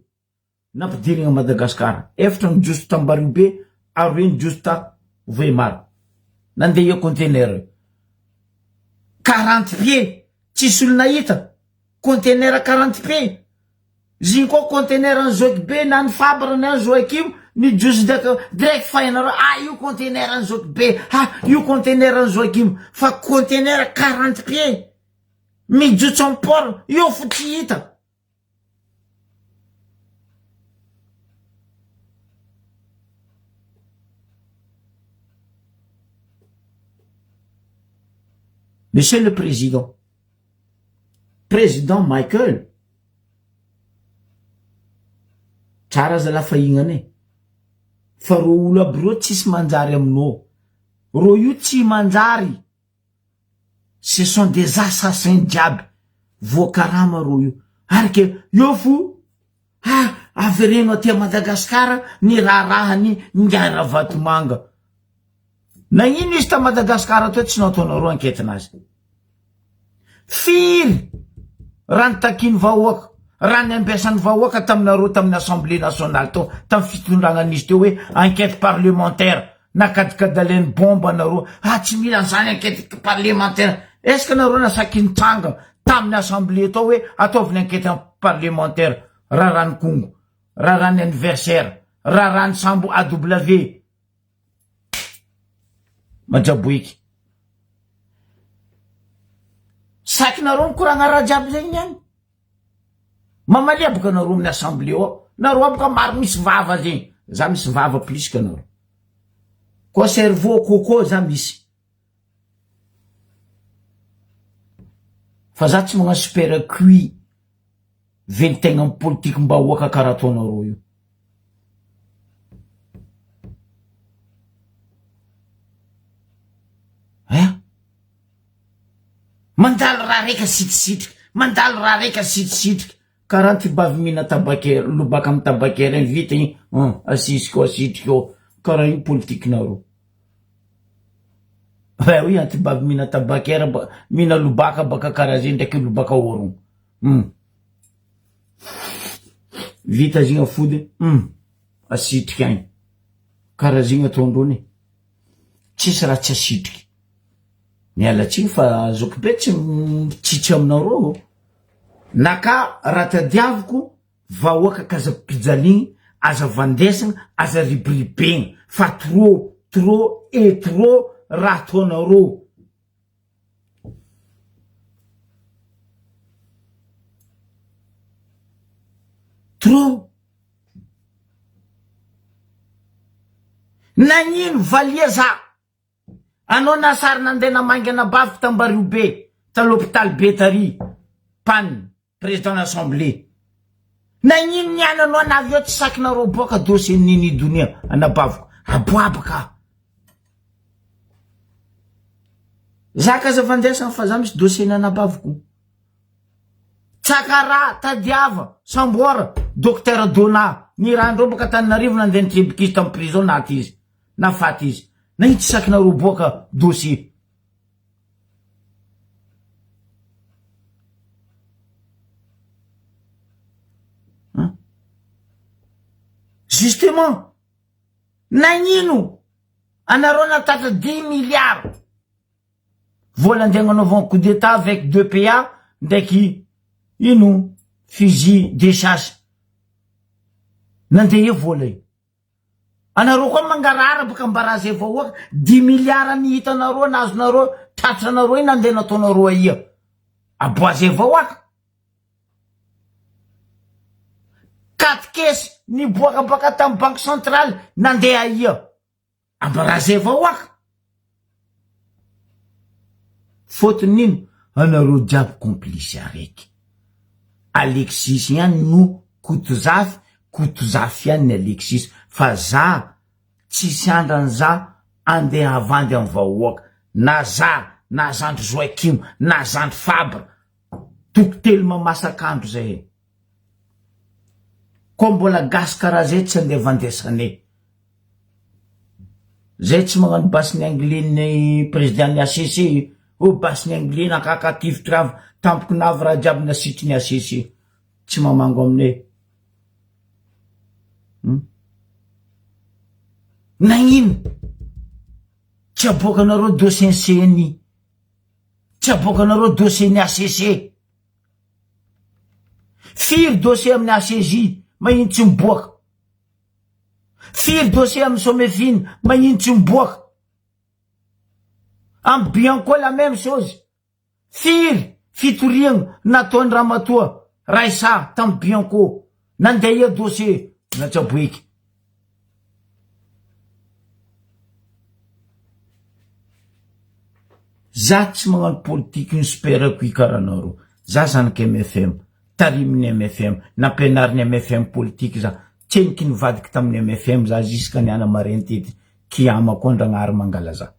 Nampidirigna Madagascar, efatra ny jiosy ta Ambariobe aroe ny jiosy ta Vohemar. Nandeha io container io. 40 pieds, tsisy olo nahita. Container 40 pieds. Zigny koa container an'i Zoky be na ny Fabre na ny Joakim, ny jiosy ndraiky direct fahainareo, ah io container an'i Zoky be, ah io container an'i Joakim. Fa container 40 pieds, mijotso am port, io fo tsy hita. Monsieur le Président, Président Michael, tsara zalahy fahignana e, fa reo olo aby reo tsisy manjary aminao, reo io tsy manjary. Ce sont des assassins jiaby voakarama reo io ary ke eo fo ah avereno aty Madagascar ny raharahany ingahy Ravatomanga nagnino izy ta Madagascar teo tsy nataonareo enquête nazy firy raha nitakiany vahoaka raha niambiasan'ny vahoaka taminareo tamin'ny assemblée nationale tao tamin'ny fitondragna nisy teo hoe enquête parlementaire Nakadikadaleny bomba nareo ah tsy mila an'izany enquête parlementaire est ce que nareo nasaky nitsanga tamin'ny assemblée tao hoe ataovy ny enquête parlementaire raharahan'ny Kongo raharahan'ny anniversaire raharahan'ny sambo AW Majaboiky saky nareo mikoragna raha jiaby zegny niany Mamalia boka nareo amin'ny assemblée ao, nareo aby ka maro misy vava zegny, za misy vava plus que nareo, koa cerveau coco za misy, fa za tsy magnano super cuit velon-tegna amy politikim-bahoaka karaha ataonareo io. Hein? Mandalo raha raika asitrisitrika, mandalo raha raika asitrisitrika, karaha ty bavy mihina tabakera, lobaka amy tabakera igny vita igny, hum, asisika ao asitrika ao, karaha io politikinareo. Ben oui, anty bavy mihina tabakera, mihina lobaka baka karaha zegny ndraiky lobaka orogno, hum. Vita zegny afody, hum, asitrika agny, karaha zegny ataondreo ne. Tsisy raha tsy asitriky. Miala tsiny fa zokibe tsy mitsitsy aminareo. Naka raha tadiaviko vahoaka k'aza ampijaligny, aza vandesagna, aza ribiribegna fa trop trop et trop raha ataonareo. Trop. Nagnino valia za? Anao nasary nandeha namangy anabaviko tambario be ta l'hôpital be tary pan président l'assemblée. Nagnino niany anao navy eo tsy sakinareo boaka dossier nini donia anabaviko aboabaka. Za ka aza fandraisana fa za misy dossier ny anabaviko. Tsakara, tadiava, samboara, Docteur Dona, ny randreo baka Antananarivo nandeha nitrebiky izy tam prison naty izy, nafaty izy. Nagnino tsy sakinareo boaka dossier. Hein? Justement, nagnino anareo natatra dix milliards vola andeha agnanaovana coup d'état avec deux PA ndraiky ino fusil de chasse nandeha eo vola io anareo koa mangarahara baka ambaraze vahoaka dix milliards ny hitanareo nazonareo tratranareo iny nandeha nataonareo aia aboaze vahoaka katikesy niboaka baka tamy banque centrale nandeha aia Ambaraze vahoaka. Fotony ino? Anareo jiaby complice araiky. Alexis ihany no Kotozafy, Kotozafy ihany ny Alexis fa za. Tsisy andrany za andeha havandy am vahoaka na za na zandry Joaquim na zandry Fabre toko telo mamasak'andro zay e. Koa mbola gasy karaha zay tsy andeha vandesane. Zay tsy magnano basy ny anglais ny président ny HCC oh basy ny anglais nakaka tifitra avy tampoky navy raha jiaby nasitry ny HCC tsy mamango aminay. Hum. Nagnino? Tsy aboakanareo dossier ny CNI. Tsy aboakanareo dossier ny HCC. Firy dossier amin'ny HCJ magnino tsy miboaka? Firy dossier amin'ny Somefina magnino tsy miboaka? Amin'ny Bianco la même chose. Firy fitoriagna nataon'i ramatoa Raissa tamin'ny Bianco? Nandeha ia dossier? Natsaboeky. Za tsy magnano politique ny super ko ikaranareo. Za zanak'i mfm, tarimin'ny mfm, nampianarin'ny mfm politique za. Tseniky nivadiky tamin'ny mfm za jusqu'à niana marin teto. Kiama koa Ndragnahary mangala za.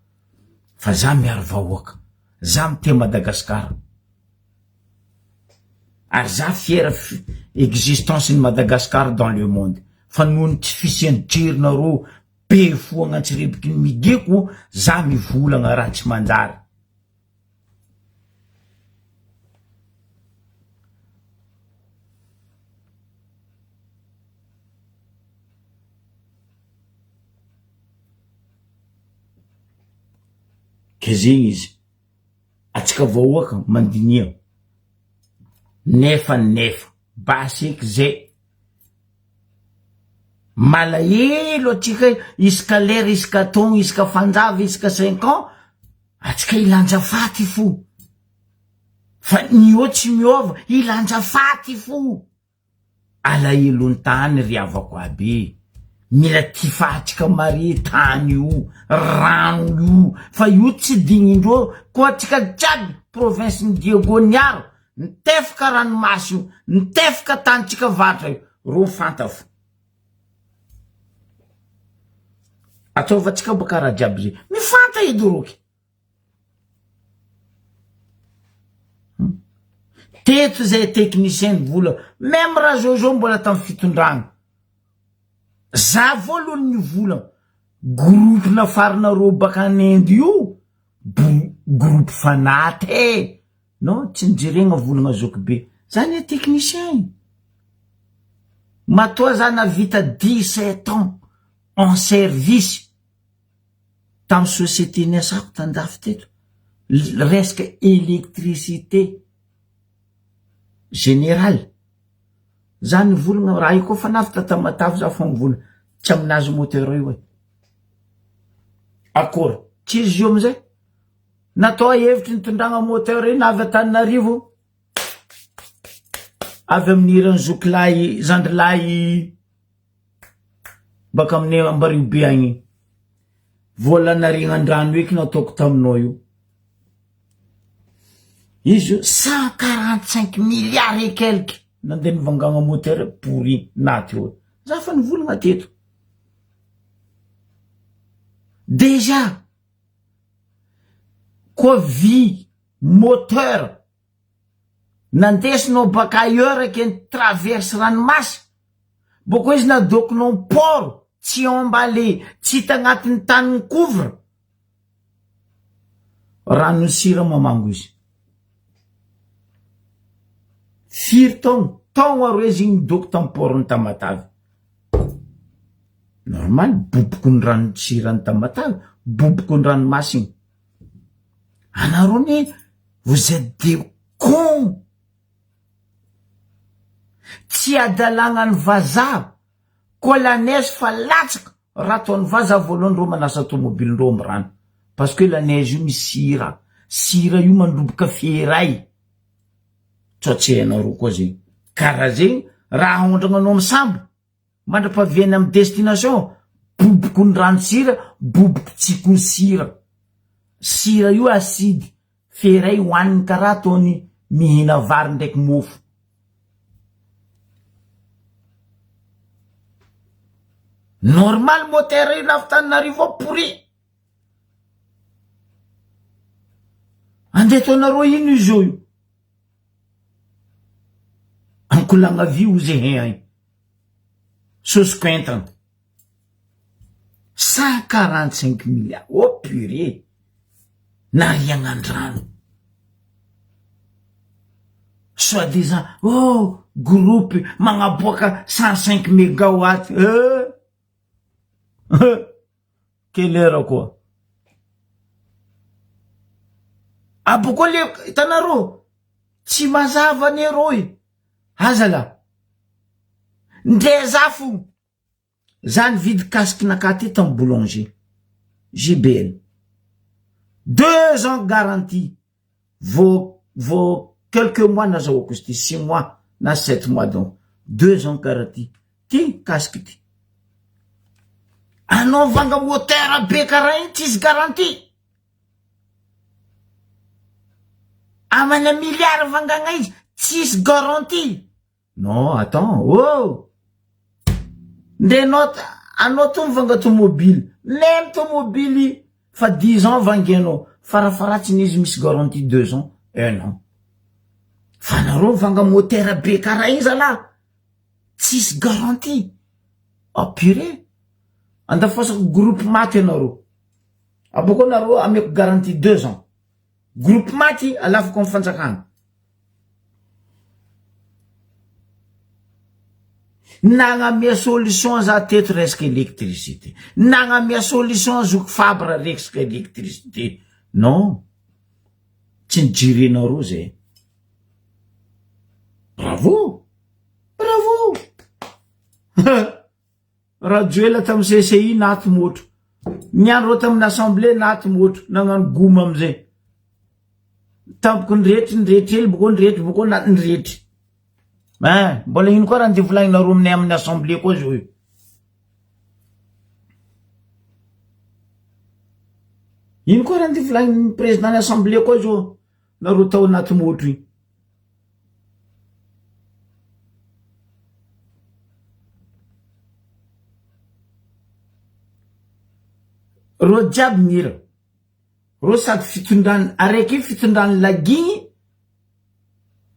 Fa za miaro vahoaka. Za mitia Madagascar. Ary za fier existence ny Madagascar dans le monde. Fa noho ny tsy fisian'ny jironareo be foagna antsiribiky ny migeko, za mivolagna raha tsy manjary. Ke zegny izy, atsika vahoaka mandinia, nefa nefa basy eky zay, malahelo atsika isaka lera isaka taogno isaka fanjava isaka cinq ans atsika hilanja faty fo, fa ny eo tsy miova hilanja faty fo. Alahelon-tany ry havako aby e! Mila tifatsika mare tany io, rano io, fa io tsy dignindreo koa atsika jiaby province ny Diego niaro, nitefaka ranomasy io, nitefaka tanitsika vatra io, reo fanta fo. Ataovatsika baka raha jiaby zay, mifanta edy roky. Teto zay technicien ny vola, même raha Jojo mbola tamin'ny fitondrana. Za voalohany nivola, groupe nafarinareo baka any Inde io, groupe fanaty e! Non, tsy nijerena volagna zokibe. Za anie technicien e! Matoa za nahavita 17 ans en service. Tamin'ny société niasako tandafy teto, resaka électricité générale, za nivolagna raha io koa fa navy ta Tamatave za fa nivolagna tsy aminazy moteur io e, akory tsy izy io amizay natao hevitry nitondragna moteur io na avy Antananarivo avy amin'ny hiran'ny zokilahy zandrilahy Baka amin'ny Ambariobe agny. Vola nariagna an-drano eky nataoko taminao io. Izy io 145 milliards et quelque nandeha nivangagna moteur pourri naty eo. Za fa nivolagna teto. Déjà koa vy moteur Nandesinao baka ailleurs ke ni-traverse ranomasina, boko izy nadokonao port tsy emballé tsy hita agnatin'ny tany ny couvre, ranon'ny sira mamango izy. Firy taogno? Taogno aroe izy igny nidoko tamy port-n'i Tamatave. Normal, boboky ny ranon-tsiran'i Tamatave, boboky ny ranomasina. Anareo anie vous etes des cons! Tsy adalagna ny vazaha koa la neige fa latsaka raha ataony vazaha voalohany reo manasa tomobilindreo am rano parce que la neige io misy sira, sira io mandroboka feray sao tsy hainareo koa zegny karaha zegny raha aondragnanao am sambo Mandra-pahaviany amin'ny destination, boboko ny ranon-tsira, boboko tsiko ny sira. Sira io acide, feray hoaniny karaha ataony mihina vary ndraiky mofo. Normal moteur io lafo Tananarivo ao pourri. Andeha ataonareo ino izy io io? Ankolagna vy ozy he ay. Sosiko entana. 145 milliards. Oh purée. Nariagna an-drano. Soit disant, oh, groupe magnaboaka 105 mégawatt. Eh. Quelle heure koa? Abokeo le hitanareo tsy mazava anie rô e! Aza la! Ndre za fo za nividy casque nakahy ty tam boulanger JBL deux ans garantie vao vao quelques mois nazahoako izy ty six mois na sept mois donc deux ans garantie ty casque ty anao mivanga moteur be karaha igny tsisy garantie amana milliard vangagna izy tsisy garantie non attends oh ndre anao anao to mivanga tomobily même tomobily fa dix ans vangianao farafaharatsiny izy misy garantie deux ans un an fa nareo mivanga moteur be karaha igny zalahy tsisy garantie oh purée andafasako groupe maty anareo abôkeo nareo ameko garantie deux ans groupe maty alafako amy fanjakana Nagnamia solution za teto resaka électricité nagnamia solution zoky fabre resaka électricité non tsy nijerenareo zay bravo bravo Rajoela tamin'ny CCI naty motro niandro reo tamin'ny assemblée naty motro nagnano goma amizay tampoky nirehetry nirehetry hely boko nirehetry boko na nirehetry eh mbola ino koa raha ndeha volagninareo aminay amin'ny assemblée koa zao io ino koa raha ndeha volagnin'ny président ny assemblée koa zao nareo tao anaty motro iny Reo jiaby mihira, reo sady fitondrany araiky io fitondrany lagigny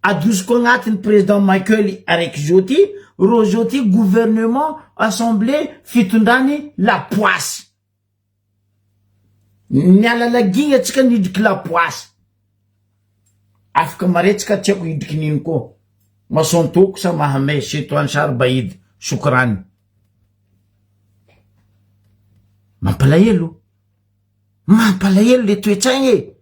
adosoko agnatiny président Michael araiky zao ty, reo zao ty gouvernement assemblée fitondrany la poisse. Miala lagigny atsika nidriky la poisse. Afaka mare tsika tsy haiko hidriky nino koa. Masontoko sa mahamay chez toi Sharbaid Shukrani. Mampalahelo. Mampalahelo le toetsaigna e.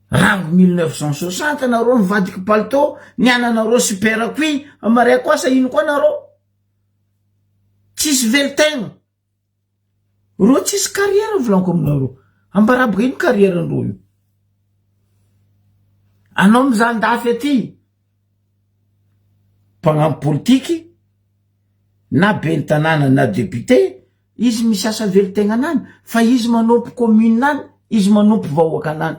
Rango 1960 nareo nivadiky palto, niananareo super cuit, amaray koa sa ino koa nareo? Tsisy velon-tegna. Reo tsisy carrière volaniko aminareo. Ambarabo ino carrière ndreo io. Anao mizaha andafy aty, mpagnano politiky, na ben'ny tanàna na député, izy misy asa velon-tegnanany, fa izy manompo commune any, izy manompo vahoakanany.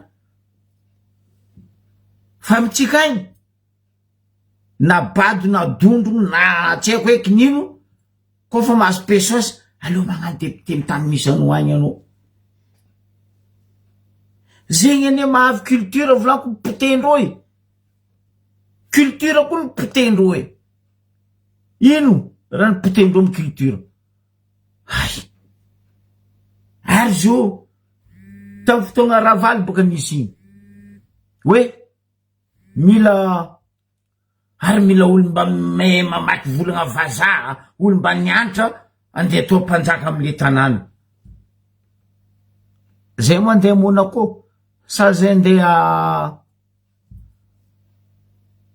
Fa amintsika agny, na bado na dondro na tsy haiko hoe kinino, koa fa mahazo pesos, aleo magnano député amy tany misy anao agny anao. Zegny anie mahavy culture volaniko potendreo e. Culture koa ny potendreo e. Ino raha ny potendreo amy culture? Hay. Ary zio tamy fotoagna Ravalo boka nisy igny. Hoe mila ary mila olo mba mahay mamaky volagna vazaha, olo mba nianatra andeha atao mpanjaka amle tanàna. Zay mandeha Monaco sa zay ndeha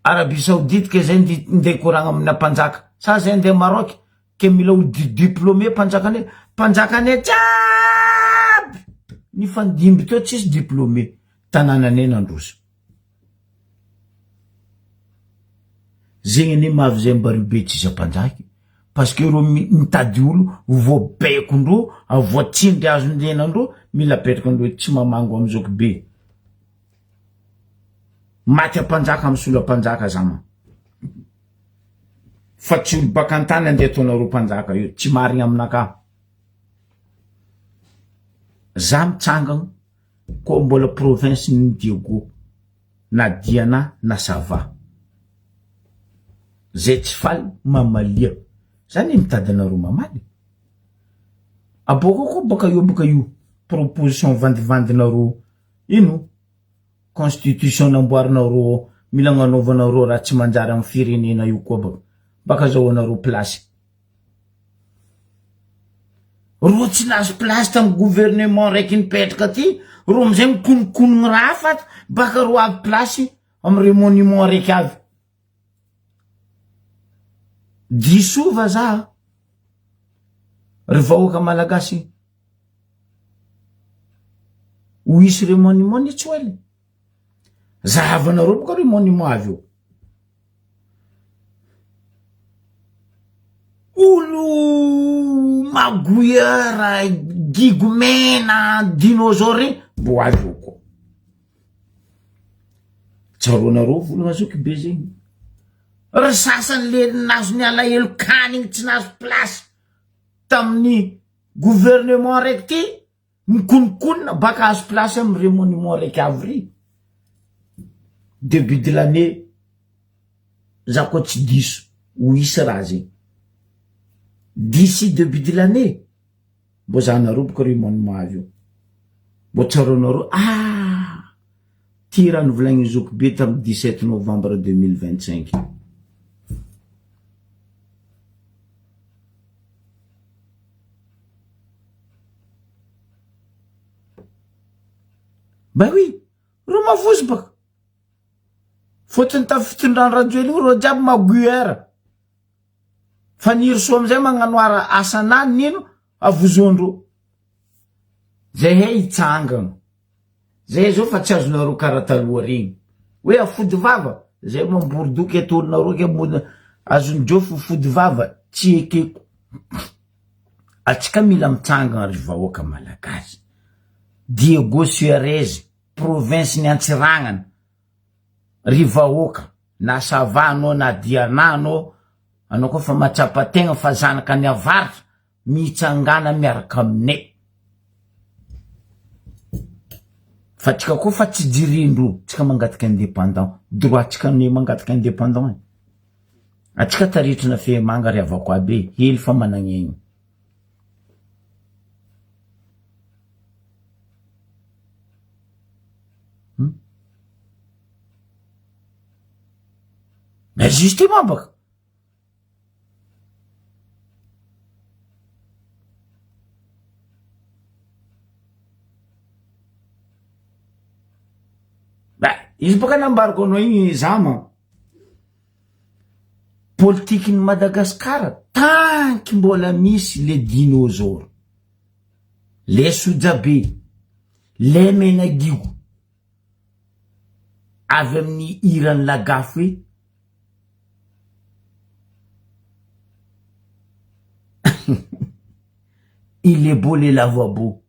Arabie Saoudite ke zay ndeha hikoragna amina mpanjaka sa zay ndeha Maroc ke mila ho diplômé mpanjakanay, mpanjakanay jiaby nifandimby teo tsisy diplômé, tanànanay nandroso. Zegny anie mahavy zay mba be tsisy ampanjaka parce que reo mitady olo voabekondreo voatsindry azon-denandreo mila apetraka andreo tsy mamango amy zoky be. Maty ampanjaka misolo ampanjaka zama. Fa tsy olo baka antany andeha ataonareo mpanjaka io, tsy marigny aminakahy. Za mitsangagna koa mbola province ny Diego na Diana na Sava. Zay tsy faly mamalia. Za ne mitady anareo mamaly. Aboaka koa baka eo baka io proposition vandivandinareo ino constitution namboarinareo mila agnanaovanareo raha tsy manjary amin'ny firenena io koa baka baka azahoanareo place. Reo tsy nahazo place tamin'ny gouvernement raiky nipetraka ty, reo amizay mikononkonogno raha hafa baka reo avy place amy remaniement raiky avy. Diso vazaha ry vahoaka malagasy ho hisy remaniement ny tsy ho ela. Zahavanareo boka remaniement avy eo. Olo magouilleur, gigomena, dinosaure regny mbo avy eo koa. Tsaroanareo volagna zoky be zegny. Ry sasany le nazo ny alahelo kanigny tsy nahazo place tamin'ny gouvernement raiky ty mikononkonona baka azo place amy remaniement raiky avy ry. Début de l'année za koa tsy diso ho hisy raha zegny. D'ici début de l'année Mbô zahanareo boka remaniement avy eo. Mbô tsaroanareo ah! Ty raha novolagnin'i zokibe tamin'ny 17 novembre 2025. Bah oui, reo mavozo baka. Fôtony tamin'ny fitondran'i Rajoelina io reo jiaby magueur. Fanirisoa amizay magnanoara asanà nino avozoandreo. Zay he hitsangana. Zay zao fa tsy azonareo kara taloha regny. Hoe afody vava, zay mamboridoky ataonareo ke mona azon'i Jofo fody vava, tsy ekeko. Atsika mila mitsangana ry vahoaka malagasy. Diego Suarez, province ny Antsiragnana. Ry vahoaka, na Sava anao na Diana anao, anao koa fa mahatsapa tegna fa zanaka ny avaratra, mitsangàna miaraka aminay. Fa tsika koa fa tsy jirindro, tsika mangataka indépendant, droit tsika ny mangataka indépendant e. Atsika taritrina fehimanga ry havako aby e, hely fa managnegny. Hmm? Mais justement baka. Ba, izy baka nambariko anao igny zama. Politikin'i Madagasikara tanky mbola misy le dinosaure. Le sojabe, le menagio avy amin'ny hiran'i Lagafy hoe Il est beau le lavabo.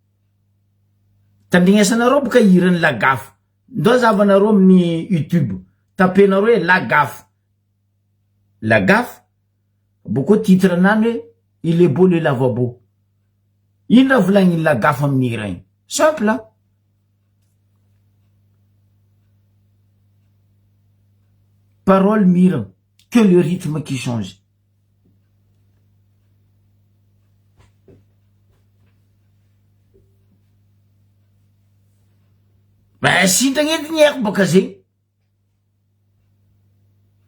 Tandrignesanareo boka hiran'i Lagafy. Ndao zahavanareo amin'ny YouTube. Tapenareo hoe Lagafy. Lagafy Boko titre nany hoe il est beau le lavabo. Ino raha volagniny lagafo amin'ny hira igny? Simple. Parole mira que le rythme qui change. Ba sindragny edy ny haiko baka zegny.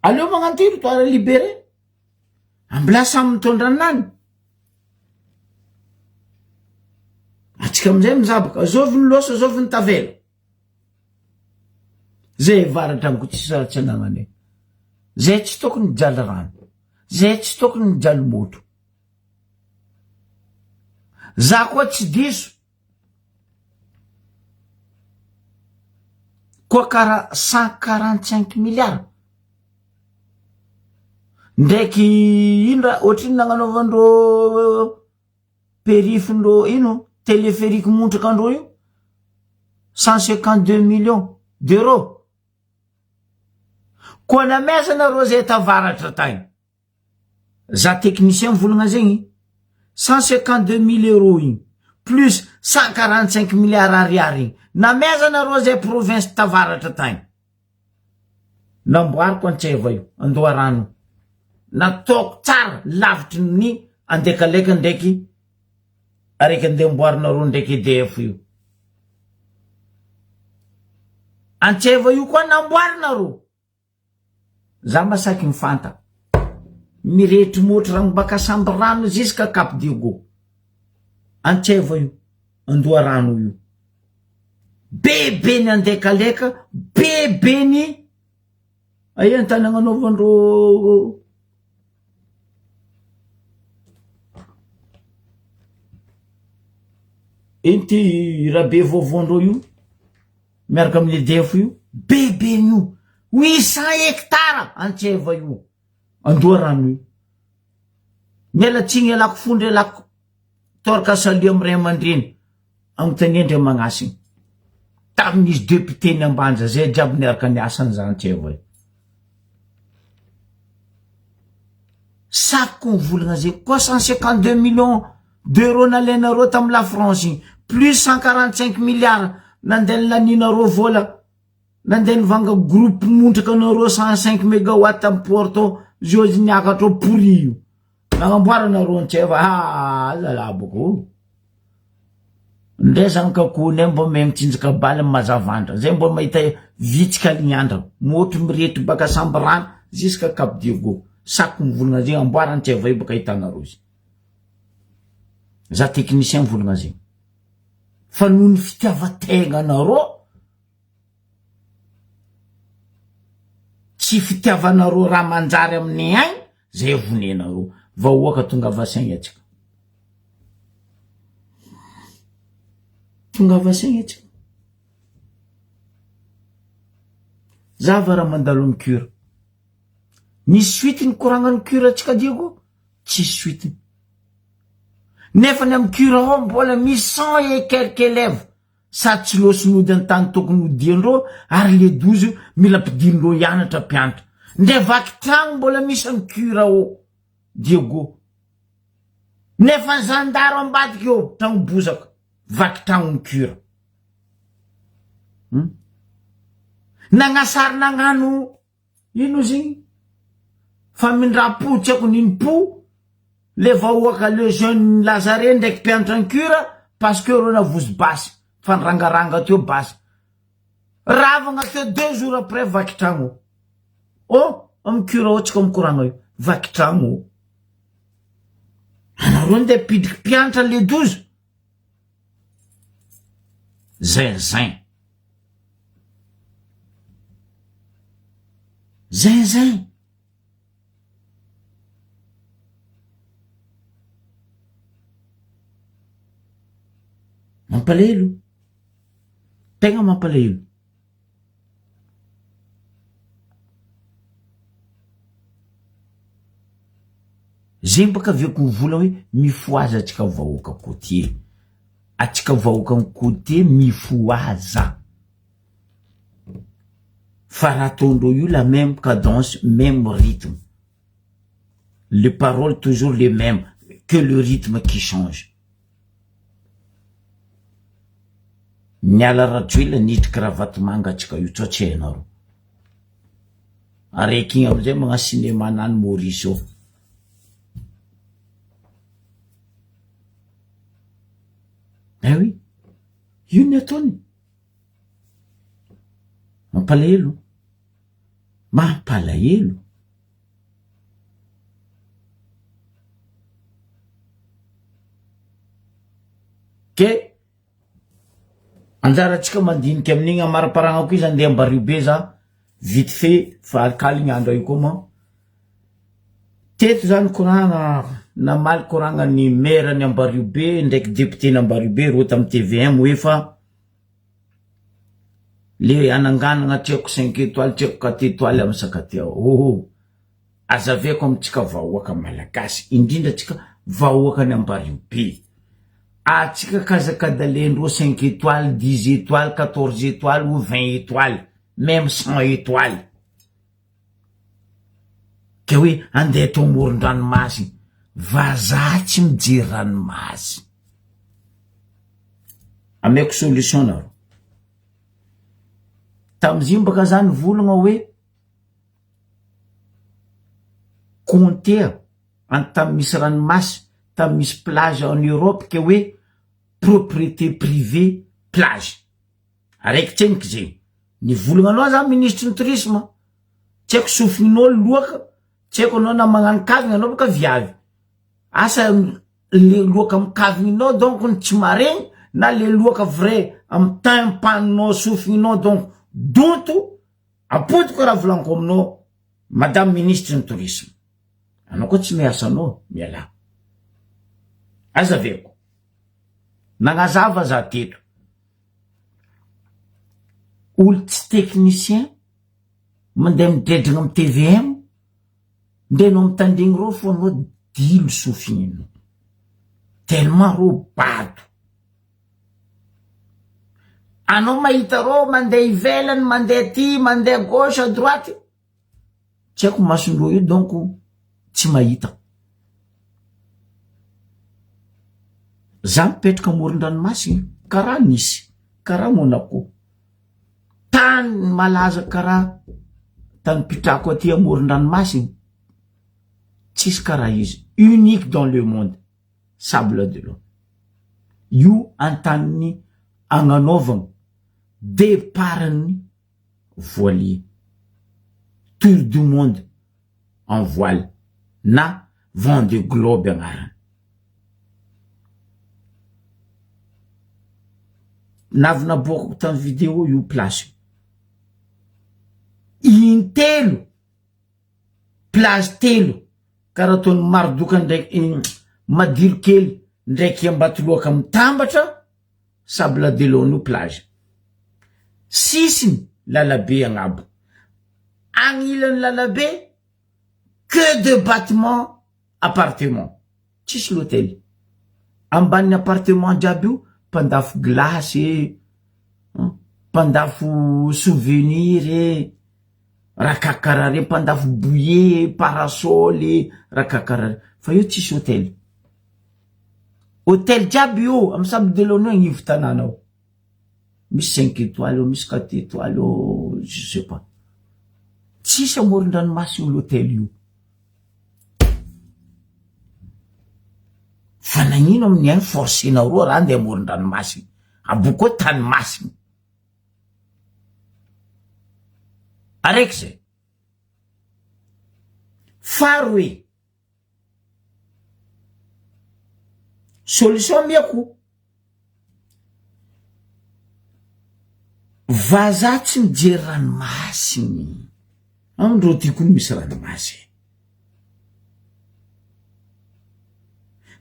Aleo magnano territoire libéré. Ambilà samy mitondra anany. Atsika amizay mizabaka, zovy ny loso, zovy ny tavela. Zay avaratra amiko tsisy raha tsy anagnanay. Zay tsy tokony hijaly rano. Zay tsy tokony hijaly moto. Za koa tsy diso. Koa kara 145 milliards ndraiky ino raha ohatrino nagnanaovandreo perifindreo ino téléphérique montraka andreo io 152 millions d'euros koa namezana reo zay tavaratra tagny. Za technicien mivolagna zegny, 152 mille euros igny plus 145 milliards ariary igny, namezanareo zay province tavaratra tagny. Namboariko Antseva io, Andoharano. Nataoko tsara lavitry ny Andekaleka ndraiky araiky andeha amboarinareo ndraiky EDF io. Antseva io koa namboarinareo. Za masaky mifanta. Mirehitry motry rano baka Sambirano jusqu'à Cap Diego. Antseva io, Andoharano io. Be be ny Andekaleka, be be ny aia ny tany agnanaovandreo ino ty rabe vaovaondreo io miaraka amin'ny EDF io, be be an'io, 800 hectares Antseva io, Andoharano io. Miala tsiny ialako fondro ialako torka salut amin'ny ray aman-dreny. Anontania ndray magnasina. Tamin'izy député ny Ambanja zay jiaby niaraka niasa ny Zantseva io. Sako mivolagna zay koa 152 millions d'euros nalainareo tamin'ny la France igny plus 145 milliards nandeha nilanianareo vola nandeha nivanga groupe montraka anareo 105 mégawatt tamin'ny Porto zio izy niakatra ao pourri io. Nagnamboaranareo Antseva ah zalahy boko o. Ndre zanak'akohonay mba mahay mitsinjaka baly mazavandra zay mba mahita vitsika alignandra motro mirehetry baka Sambirano jusqu'à Cap Diego sako mivolagna zegny amboara Antseva io baka ahitanareo izy za technicien mivolagna zegny fa noho ny fitiavategnanareo Tsy fitiavanareo raha manjary amin'ny aigny zay vonenareo. Vahoaka tongava saigny atsika. Tongava saigny atsika. Za va raha mandalo amy cure. Misy suite ny koragnan'ny cure atsika Diego? Tsisy suite. Nefa ny amy cure ao mbola misy cent et quelques élèves. Sady tsy lôsy nody an-tany tokony hodian-drô ary le 12 mila ampidirin-drô hianatra mpianatra. Ndray vaky tragno mbola misy any cura ô Diego. Nefa ny zandaro ambadika eo tragno bozaka vaky tragno ny cura. Hum. Nagnasary nagnano Ino izy igny? Famindram-po tsy haiko n'ino po le vahoaka le jeune nilaza reny ndraiky mpianatra ny cure parce que reo navozo basy fa nirangaranga teo basy ravagna teo deux jours après vaky tragno oh amy cure ao tsika mikoragna io vaky tragno anareo ndeha mpidriky mpianatra le 12 zinzin Zinzin. Mampalahelo. Tegna mampalahelo. Zegny baka aveko mivola hoe mifohaza antsika vahoaka côtier. Atsika vahoakan'i côtier mifohaza. Fa raha ataondreo io la même cadence, même rythme. Le parole toujours le même que le rythme qui change. Niala Rajoelina nidry Ravatomanga atsika io tsao tsy hainareo. Araiky igny amizay magnano cinéma nany Maurice ao. Ben oui, io ny ataony. Mampalahelo, mampalahelo. Ke anjarantsika mandinika amin'igny amaraparagna koa izy andeha ambario be za vite fait fa alikaly ny andro io koa ma teto zany koragna namaly koragna ny maire ny ambario be ndraiky député ny ambario be reo tamy tvm hoe fa le ananganana tsy haiko cinq étoiles tsy haiko quatre étoiles amy Sakatia oh Azaveko amintsika vahoaka malagasy, indrindra antsika vahoakan'i Ambariobe, atsika kazakadalendreo cinq étoiles, dix étoiles, quatorze étoiles ou vingt étoiles, même cent étoiles. Ke hoe andeha atao amoron-dranomasina. Vazaha tsy mijery ranomasina. Ameko solution nareo. Tamizigny baka za nivolagna hoe compter any tany misy ranomasina, tany misy plage en Europe ke hoe propriété privée plage. Araiky tseniky zegny. Nivolagna anao za ministry ny tourisme, tsy haiko sofininao loaka, tsy haiko anao na magnano kavigna anao baka viavy. Asa le loaka amy kavigninao donc ny tsy maregny na le loaka vrai amy tympan-nao sofininao donc donto, ampodiko raha volagniko aminao madame ministry ny tourisme. Anao koa tsy miasa anao, mialà. Aza averiko. Nagnazava za teto. Olo tsy technicien mandeha midredrigna amy tvm nde anao mitandregny reo fo anao dilo sofininao tellement reo bado anao mahita reo mandeha ivelany mandeha aty mandeha gauche à droite Tsy haiko masondreo io donc tsy mahita. Za mipetraka amoron-dranomasina karaha Nice, karaha Monaco. Tany malaza karaha tany pitrako aty amoron-dranomasina, tsisy karaha izy, unique dans le monde, sable de l'eau. Io antaniny agnanaovagna départ-n'ny voilier, tour du monde en voile na Vendée Globe agnarany. Navy naboakako tamin'ny video io place io. Intelo, plage telo karaha ataon'i Marodoka ndraiky Madiro kely ndraiky Ambatoloaka mitambatra Sable de l'eau no plage. Sisiny lalabe agnabo. Agnilan'ny lalabe que de batiment appartement. Tsisy l'hôtel. Ambanin'ny appartement jiaby io mpandafo glace e, mpandafo souvenir e, raha kakaraha reny, mpandafo bouillet e, parasol e, raha kakaraha reny. Fa io tsisy hôtel. Hotel jiaby io am sable de l'eau agnivo tanàna ao. Misy cinq étoiles ao, misy quatre étoiles ao, je sais pas. Tsisy amoron-dranomasina io l'hôtel io. Fa nagnino amin'ny ainy forcenareo raha andeha amoron-dranomasina? Abokeo tany masina. Araiky zay. Faharoe. Solution amiako, vazaha tsy mijery ranomasiny, amindreo aty koa misy ranomasy e,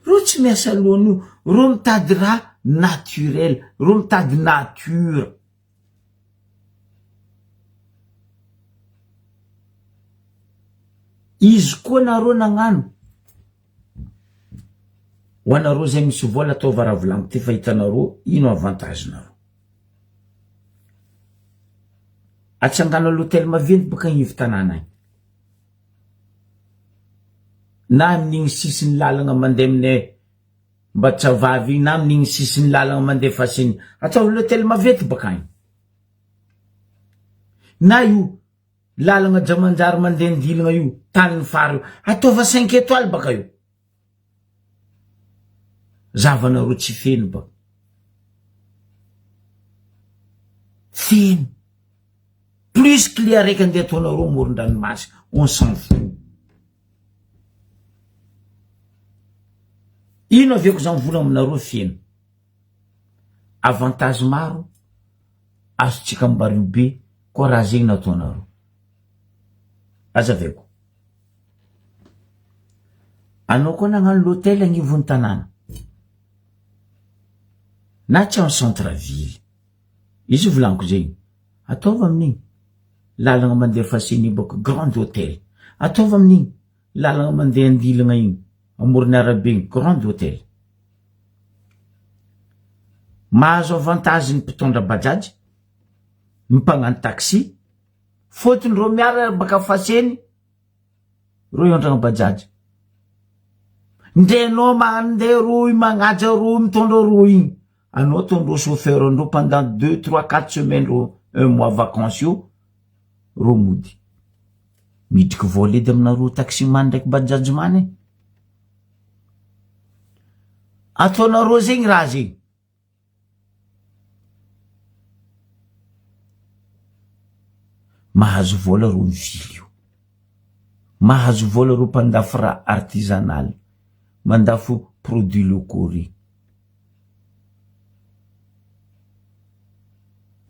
reo tsy miasa lohany io, reo mitady raha naturel, reo mitady nature. Izy koa nareo nagnano, ho anareo zay misy vola ataova raha volagniko ty fa hitanareo ino avantage nareo. Atsangano l'hotel maventy baka agnivo tanàna agny, na amin'igny sisin'ny lalagna mandeha aminay Mbatsavavy iny na amin'igny sisin'ny lalagna mandeha fasiny ataovy l'hotel maventy baka agny na io lalagna jamanjary mandeha andilagna io tanin'ny fary io ataova cinq étoiles baka io zavanareo tsy feno baka feno plus que le araiky andeha ataonareo amoron-dranomasina on s'en fout. Ino aveko zany vola aminareo feno avantage maro azontsika ambario be koa raha zegny nataonareo azaveko anao koa nagnano l'hotel agnivon'ny tanàna na tsy en centre ville izy volaniko zegny ataova amin'igny lalagna mandeha faseny baka grande hotel ataova amin'igny lalagna mandeha andilagna igny amoron'ny arabe igny grande hotel mahazo avantage ny mpitondra bajaj ny mpagnano taxi fôtony reo miara baka faseny. Reo iondragna bajaj. Ndre anao mandeha roa magnaja roa mitondra roa igny. Anao ataondreo chauffeur andreo pendant deux trois quatre semaines reo un mois vacances io reo mody. Midriky vola edy aminareo taximan ndraiky bajaj man e. Ataonareo zegny raha zegny. Mahazo vola reo mivily io. Mahazo vola reo mpandafo raha artisanal, mandafo produits locaux regny.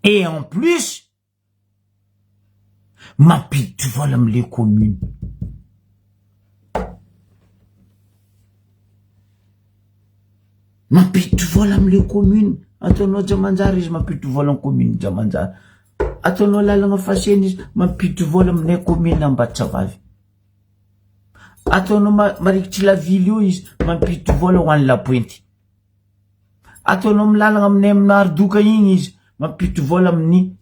Et en plus mampiditry vola amle commune. Mampiditry vola amle commune, ataonao Djamanjara izy mampiditry vola am commune Djamanjara, ataonao lalagna Fasena izy mampiditry vola aminay commune Ambatsavavy, ataonao marikitry la ville io izy mampiditry vola ho an'i La Pointe. Ataonao amin'ny lalagna aminay amin'ny Maridoka igny izy mampiditry vola amin'ny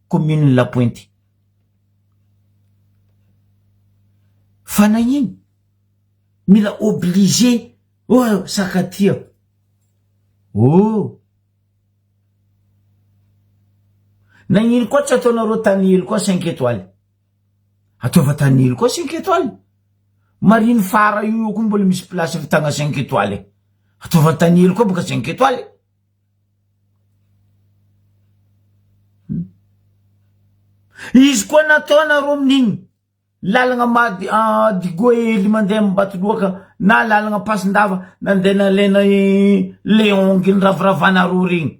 commune La Pointe. Fa nagnino? Mila obligé oh Sakatia. Oh! Nagnino koa tsy ataonareo tany hely koa cinq étoiles? Ataova tany hely koa cinq étoiles. Marine fara io io koa mbola misy place vitagna cinq étoiles e. Ataova tany hely koa boka cinq étoiles. Hmm. Izy koa nataonareo amin'igny lalagna mady ah, digo hely mandeha Ambatoloaka na lalagna Ampasindava nandeha nalaina Leongy niraviravanaroa regny.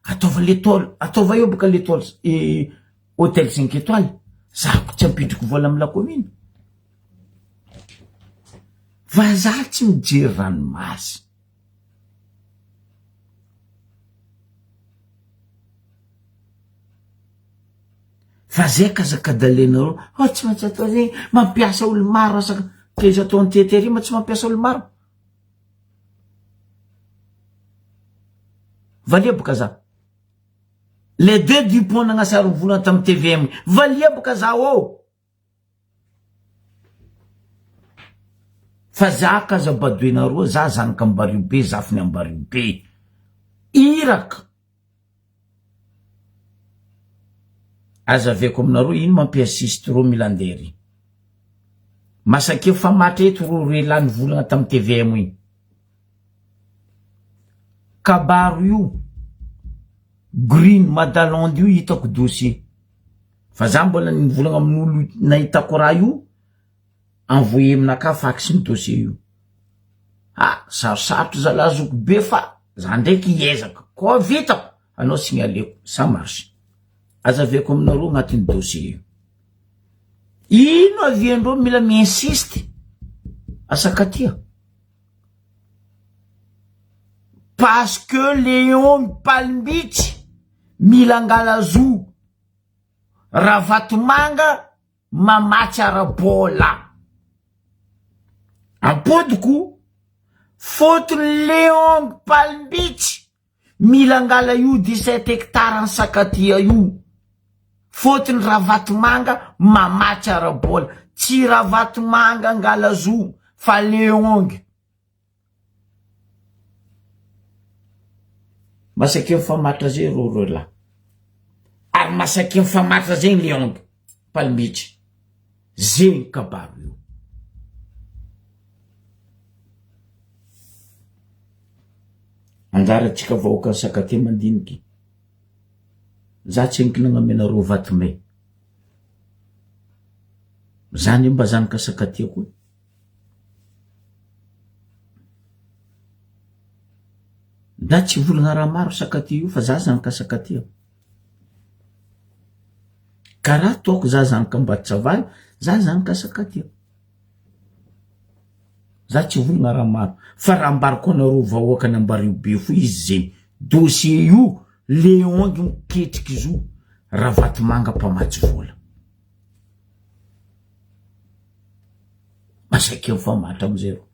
Ataova l'étoile, ataova eo boka l'étoile eh, hôtel cinq étoiles. Za ko tsy ampidriko vola amy la commune. Vazaha tsy mijery ranomasy. Fa zay kazakadalenareo, oh tsy maintsy atao zegny, mampiasa olo maro asaka, ke izy atao antetery ma tsy mampiasa olo maro. Valia boka za. Les deux Dupont nagnasary volana tamin'ny TVM. Valia boka za ô. Fa za kaza badoenareo za zanaka Ambario be zafiny Ambario be. Iraka. Aza aveko aminareo ino mampiasisty reo mila andeha ry. Masakeo famatra eto reo roe lahy nivolagna tam tvm igny. Kabaro io green madaland io hitako dossier. Fa za mbola nivolagna amin'olo nahitako raha io envoyer aminakahy fax ny dossier io. Ah sarosarotro zalahy zoky be fa za ndraiky hiezaka koa vitako anao signaleko ça marche. Azaveko aminareo agnatin'ny dossier io. Ino aviandreo mila mi-insiste asakatia? Parce que Léon Mipalimbitsy mila angala zo Ravatomanga mamatsy ara-bola. Ampodiko, fotony Léon Mipalimbitsy mila angala io 17 hectares any Sakatia io. Fotony Ravatomanga mamatsy ara-bola. Tsy Ravatomanga angala zo fa Léon. Masaky mifamatra zay reo roe lahy. Ary masaky mifamatra zegny Léon Palmitsy. Zegny kabaro io. Anjara antsika vahoakan'i Sakatia mandiniky. Za tsy henoko nagnamenareo vatomay. Za anie mba zanaka Sakatia koa. Za tsy hivolagna raha maro Sakatia io fa za zanaka Sakatia. Karaha ataoko za zanaka Ambatosavaly, za zanaka Sakatia. Za tsy hivolagna raha maro fa raha ambarako anareo vahoakan'i Ambariobe fo izy zegny dossier io Léon miketriky izy io Ravatomanga mpamatsy vola. Masaky mifamatra amizay reo.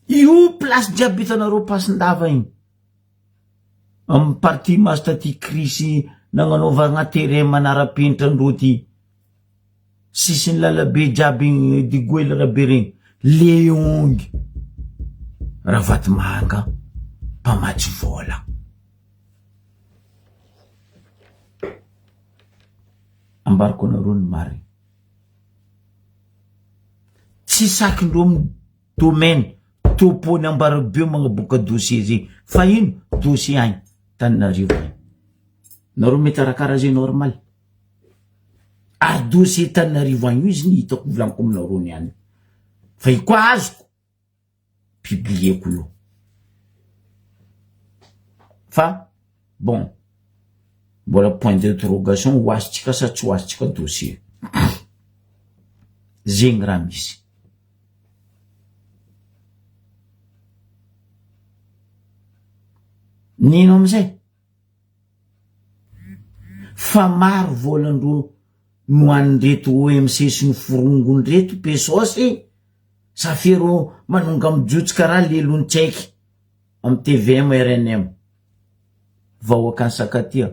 Io place jiaby hitanareo Pasindava igny. Amin'ny partie maso taty Krisy. nagnanaovagna terrain manara-penitra andreo ty sisin'ny lalabe jiaby igny digoela rabe regny leongy Ravatomanga mpamatsy vôla. Ambarako anareo ny marigny. Tsy sakindreo amy domaine tompony Ambarabeo magnaboaka dossier zegny fa ino dossier agny Tananarivo agny. Nareo mety arakara zay normal. Ary dossier Tananarivo agny io izy ny hitako volaniko aminareo niany. Fa io koa azoko publieko io. Fa bon mbola point d'interrogation ho azontsika sa tsy ho azontsika dossier. Zegny raha misy. Nino amizay? Fa maro volan-dreo nohanin-dreto OMC sy ny forongony-reto pesosy safero manonga mijotso karaha lelon-tsaiky am tvm rnm. Vahoakan'i Sakatia,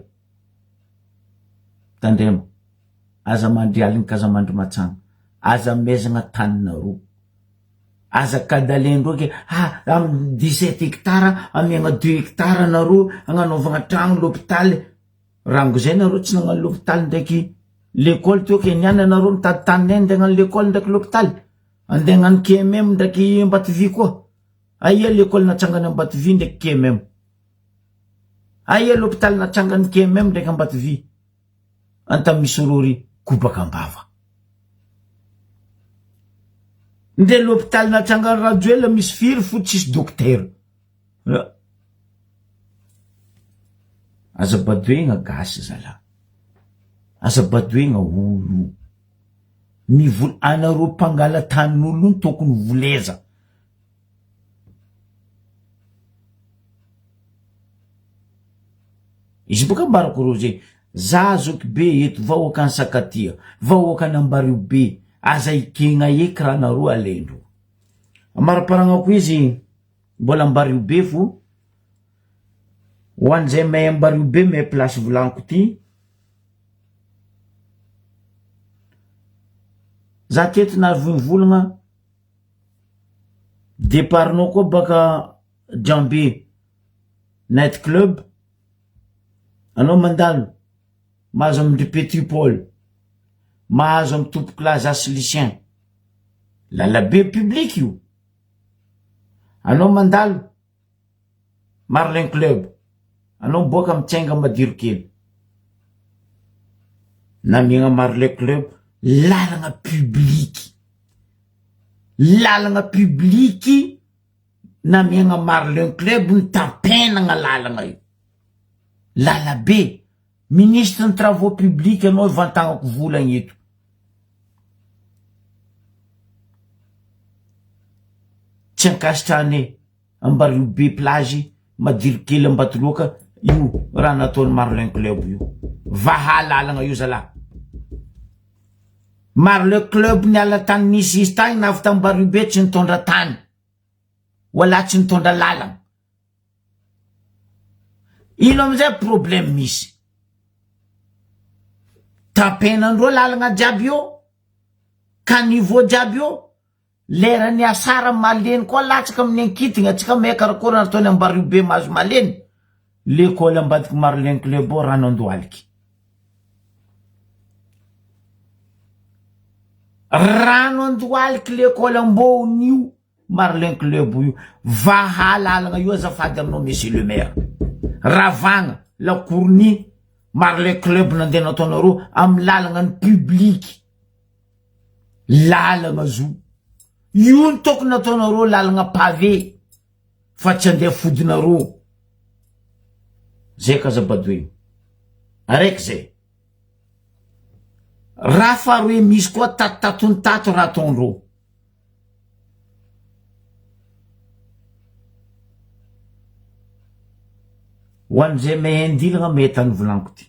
tandremo, aza mandry aligny k'aza mandry matsagna, aza amezagna taninareo. Aza kadalen-dreo ke ah am 17 hectares amiagna 2 hectares nareo agnanaovagna tragno l'hôpital, rango zay nareo tsy nagnano l'hôpital ndraiky l'école teo ke niany anareo mitady tany andeha hagnano l'école ndraiky l'hôpital, andeha hagnano KMM ndraiky Ambatovy koa, aia l'école natsangany Ambatovy ndraiky KMM, aia l'hôpital natsangany KMM ndraiky Ambatovy. Antamisorory kobaka am-bava. Nde l'hôpital natsangan'i Rajoelina misy firy fo tsisy dokotera. Aza badoegna gasy zalah. Aza badoegna olo. Mivol anareo mpangala tanin'olo io tokony voleza. Izy boka ambarako reo zay, za zoky be eto vahoaka any Sakatia, vahoaka any Ambario be, aza ekegna eky raha nareo alaindreo. Amaramparagnako izy mbola Ambario be fo, ho an'izay mahay Ambario be mahay place volaniko ty, za teto nahavy mivolagna Départ-nao koa baka Jambe night club, anao mandalo mahazo amin-dry Petit Paul, mahazo amy tompokolahy Zasy Lucien, lalabe public io, anao mandalo Marlin club, anao miboaka mitsenga madiro kely, namiagna Marlin club, lalagna public. Lalagna public namiagna Marlin club nitampenagna lalagna io. Lalabe. Ministre ny travaux publics anao ivantagnako volagna eto. Tsy ankasitrahanay Ambariobe plage, Madirokely Ambatoloaka io raha nataon'i Marlin club io. Vaha lalagna io zalahy. Marlin club niala tany nisy izy tany na avy tany Bariobe tsy nitondra tany. Wala tsy nitondra lalagna. Ino amizay problème misy? Tapenandreo lalagna jiaby io, caniveau jiaby io. Leran'ny asara maleny koa latsaka amin'ny ankitigna atsika mahay karakory nataony Ambariobe mahazo maleny l'école ambadiky Marlin Club ao rano andohaliky rano andohaliky l'école ambon'io Marlin Club io vaha lalagna io azafady aminao monsieur le maire ravagna lakoron'ny Marlin Club nandeha nataonareo amin'ny lalagna ny public Lalagna zo. Io no tokony nataonareo lalagna pavé fa tsy andeha fodinareo. Zay ka aza badoegna. Araiky zay. Raha faharoe misy koa tatotatony tato raha ataondreo. Ho an'izay mahay andilagna mety any volaniko ty.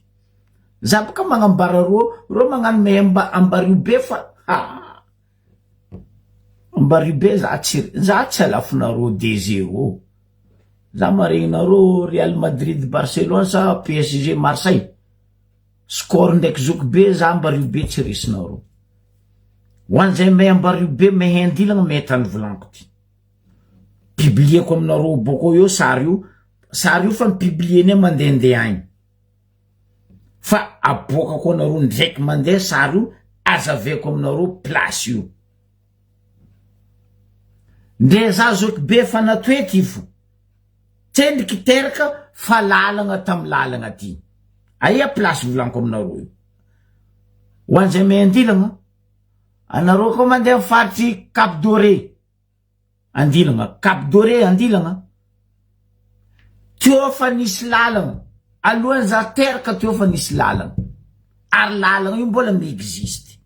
Za boka magnambara rô, rô magnano me amba ambario be fa ha ambario be za tsy za tsy alafonareo deux zéro, za maregninareo Real Madrid Barcelone sa PSG Marseille. Score ndraiky zoky be za Ambario be tsy resinareo. Ho an'izay mahay Ambario be mahay andilagna mahay tany volaniko ty. Publieko aminareo bôkô eo sary io, sary io fa ni-publier-nay mandehandeha agny. Fa aboakako anareo ndraiky mandeha sary io, azavaiko aminareo place io. Ndre za zoky be fa natoeky io fo. Tsendriky teraka fa lalagna tam lalagna ty. Aia place volaniko aminareo io. Ho an'izay mahay andilagna, anareo koa mandeha am faritry Cap Doré, andilagna, Cap Doré andilagna, teo fa nisy lalagna, alohan'ny za teraka teo fa nisy lalagna, ary lalagna io mbola mi-existe.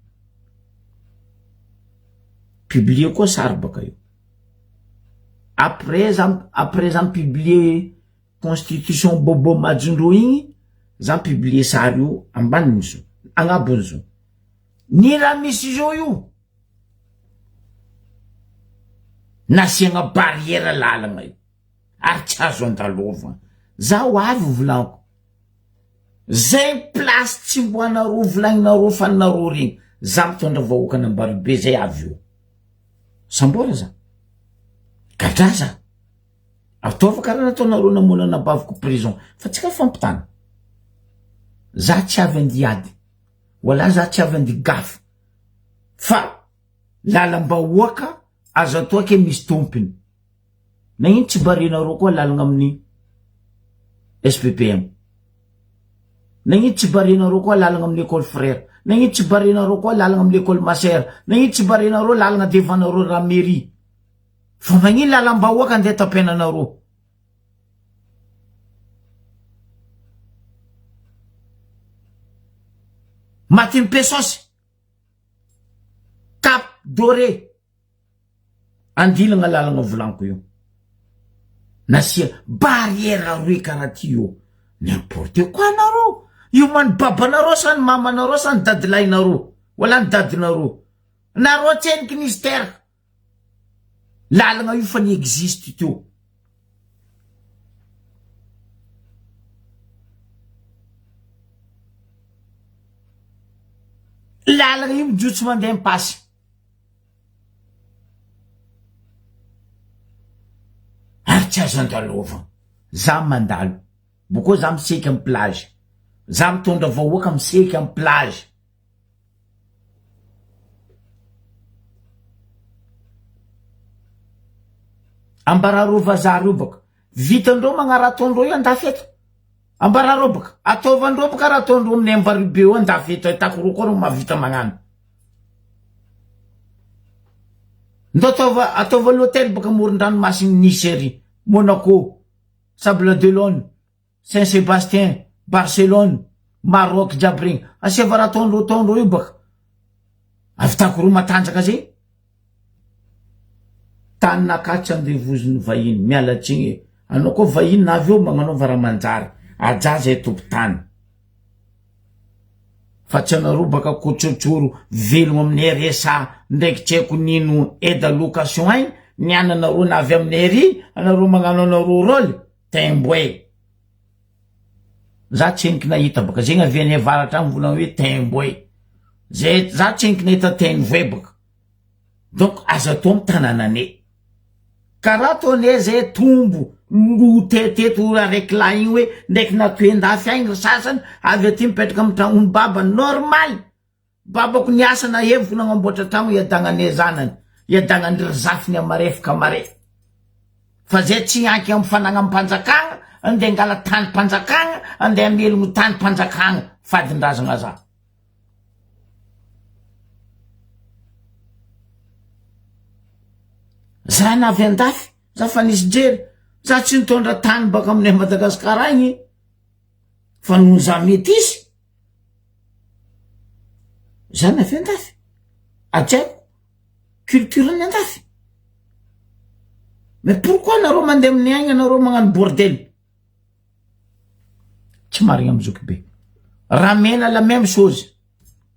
Publier koa sary baka io. Après za après za mi-publier constitution bobo majondro igny za mi-publier sary io ambanin'ny zo agnabon'ny zo. Ny raha misy zao io nasiagna barrière lalagna io ary tsy azo andalovagna. Za ho avy volaniko. Zay place tsy mbo anareo volagninareo fa nareo regny. Za mitondra vahoaka an'Ambaribe zay avy eo. Sambola za. Gadra za. Ataova karaha nataonareo namono anabaviko prison. Fa tsika fampitana. Za tsy avy andiady. Wala za tsy avy andigafy. Fa lalam-bahoaka azo atao ke misy tompony. Nagnino tsy barenareo koa lalagna amin'ny SPPM? Nagnino tsy barenareo koa lalagna amin'ny école frère? Nagnino tsy barenareo koa lalagna amin'ny école masera? Nagnino tsy barenareo lalagna devanareo raha mairie? Fa magnino lalam-bahoaka andeha tapenanareo? Matin'ny pesosy, Cap Doré. Andilagna lalagna volaniko io. Nasia barrière aroe karaha ty io. N'importe quoi nareo. Io man babanareo sa ny mamanareo sa ny dadilahinareo. Wala ny dadinareo. Nareo tseniky nisy teraka. Lalagna io fa ni existe teo. Lalagna io mijotso mandeha mipasy. Ary tsy azo andalovana. Za mandalo. Boko za miseky am plage. Za mitondra vahoaka miseky am plage. Ambarareo vazaha reo baka. Vitandreo magnarato andreo io andafy eto. Ambarareo baka. Ataovandreo baka raha ataondreo amin'ny ambaribe eo andafy eto. Ahitako reo koa reo mahavita magnano. Ndao ataova ataova l'hôtel baka amoron-dranomasin'i Nice ery. Monaco, Sable d'Olonne, Saint Sébastien, Barcelone, Maroc jiaby regny. Asiava raha ataondreo ataondreo io baka. Avitako roa matanjaka zay. Tany naka tsy andevozin'ny vahiny. Miala tsiny e. Anao koa vahiny na avy eo magnanaova raha manjary. Ajà zay tompon-tany. Fa tsy anareo baka kotsotsoro velogno amin'ny RSA ndraiky tsy haiko nino aide à location agny ny ananareo na avy amin'ny RI anareo magnano anareo rôle temboe. Za tseniky nahita baka zegny avy any avaratra agny mivolagna hoe temboe. Zay za tseniky nahita tenvoe baka. Donc aza atao amy tanànanay. Karaha ataonay zay tombo lo teteto araiky lahy igny hoe ndraiky natoen-dafy agny ry sasany avy aty mipetraka amy tragnony babany normal. Babako niasa naheviko nagnamboatra tragno hiadagnanay zanany, hiadagnandry ry zafiny amarefaka mare. Fa zay tsy hianky amy fanagnam-panjakagna, andeha angala tanim-panjakagna, andeha hamelogno tanim-panjakagna, fadin-drazagna za. Za na avy andafy, za fa nisy jery, za tsy nitondra tany baka aminay Madagascar agny, fa noho za metisy, za na avy andafy, ajaiko culture ny andafy. Mais pourquoi nareo mandeha aminay agny anareo magnano bordel? Tsy marigna amy zoky be. Ramena la même chose.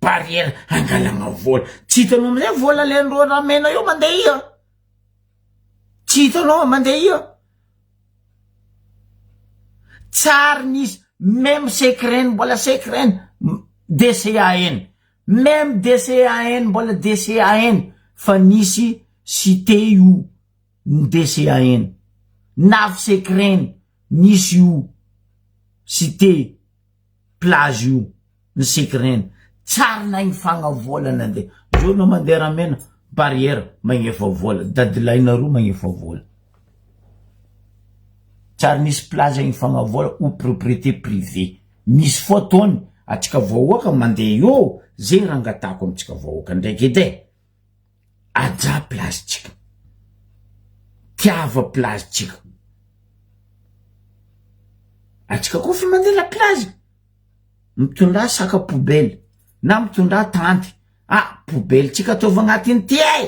Barrière angalagna vola. Tsy hitanao amizay vola alaindreo ramena io mandeha ia. Tsy hitanao mandeha ia. Tsary nisy même secret mbola secret. DCAN meme DCAN mbola DCAN fa nisy cité io ny DCAN navy secret nisy io cité plage io ny secret tsary nagnifagna vola nandeha zao anao mandeha ramena barrière magnefa vola dadilahinareo magnefa vola tsary nisy plage agnifagna vola ou propriété privée misy fotoany atsika vahoaka mandeha eo zay raha angatahako amitsika vahoaka ndraiky edy e ajà plage tsika tiava plage tsika atsika koa fa mandeha la plage mitondra sac à poubelle na mitondra tente ah poubelle tsika ataovy agnatiny ty e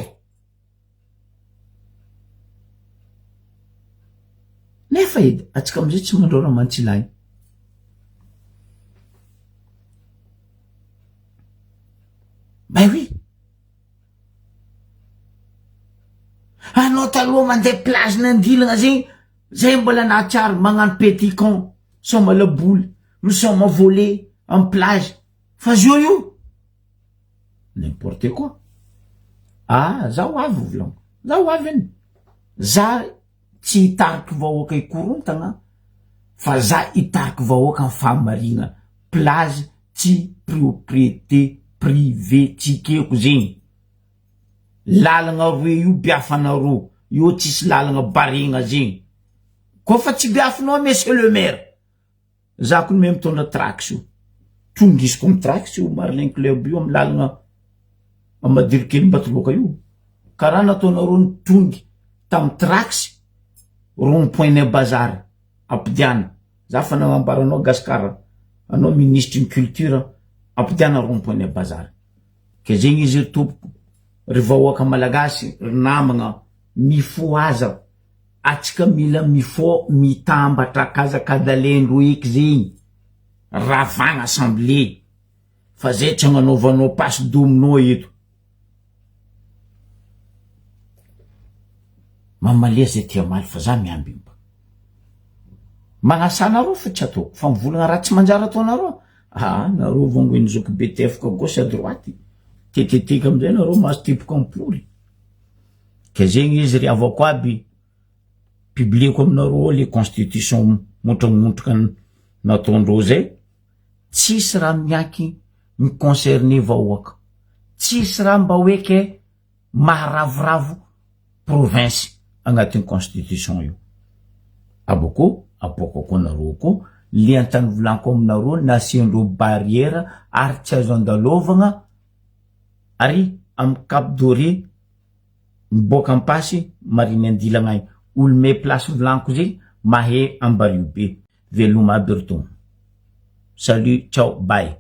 nefa edy atsika amizay tsy mandreo raha mantsilahy ben oui anao taloha mandeha plage nandilana zegny zay mbola nahatsiaro magnano petit con soma laboly misoma volley amy plage fa zio io n'importe quoi ah za ho avy volaniko za ho avy eny za tsy hitariky vahoaka hikorontagna fa za hitariky vahoaka amy fahamarinana plage tsy propriété privée tsikeko zegny lalagna roe io biafanareo io tsisy lalagna baregna zegny koa fa tsy biafinao monsieur le maire za ko nome mitondra trax io tongisiko amy trax io Marlin club io amy lalagna Amadiro Mbatoloaka io karaha nataonareo nitongy tamy trax rond point ny bazary ampidiana za fa nagnambaranao Gasikara anao ministre ny culture ampidiana rond point ny bazary ke zegny izy ry tompoko ry vahoaka malagasy ry namagna mifohaza atsika mila mifo mitambatra kazakadalendro eky zegny ravagna assemblée fa zay tsy agnanaovanao passe domino eto mamalia zay tia maly fa za miamby mba magnasa anareo fa tsy ataoko fa mivolagna raha tsy manjary ataonareo ah nareo vangoeny zoky be tefoka gauche à droite teteteky amizay nareo mahazo tipoka ampoly ke zegny izy ry avako aby publieko aminareo le constitution montramontraka nataondreo zay tsisy raha miaky miconcerné vahoaka tsisy raha mba hoeke maharavoravo province agnatin'ny constitution io abako aboaka koa nareo koa le antany volaniko aminareo nasiandreo barrière ary tsy azo andalovagna ary amy Cap Doré miboaka ampasy mariny andilagna agny olo me place volaniko zegny mahay ambario be veloma aby ry tompo salut ciao bye.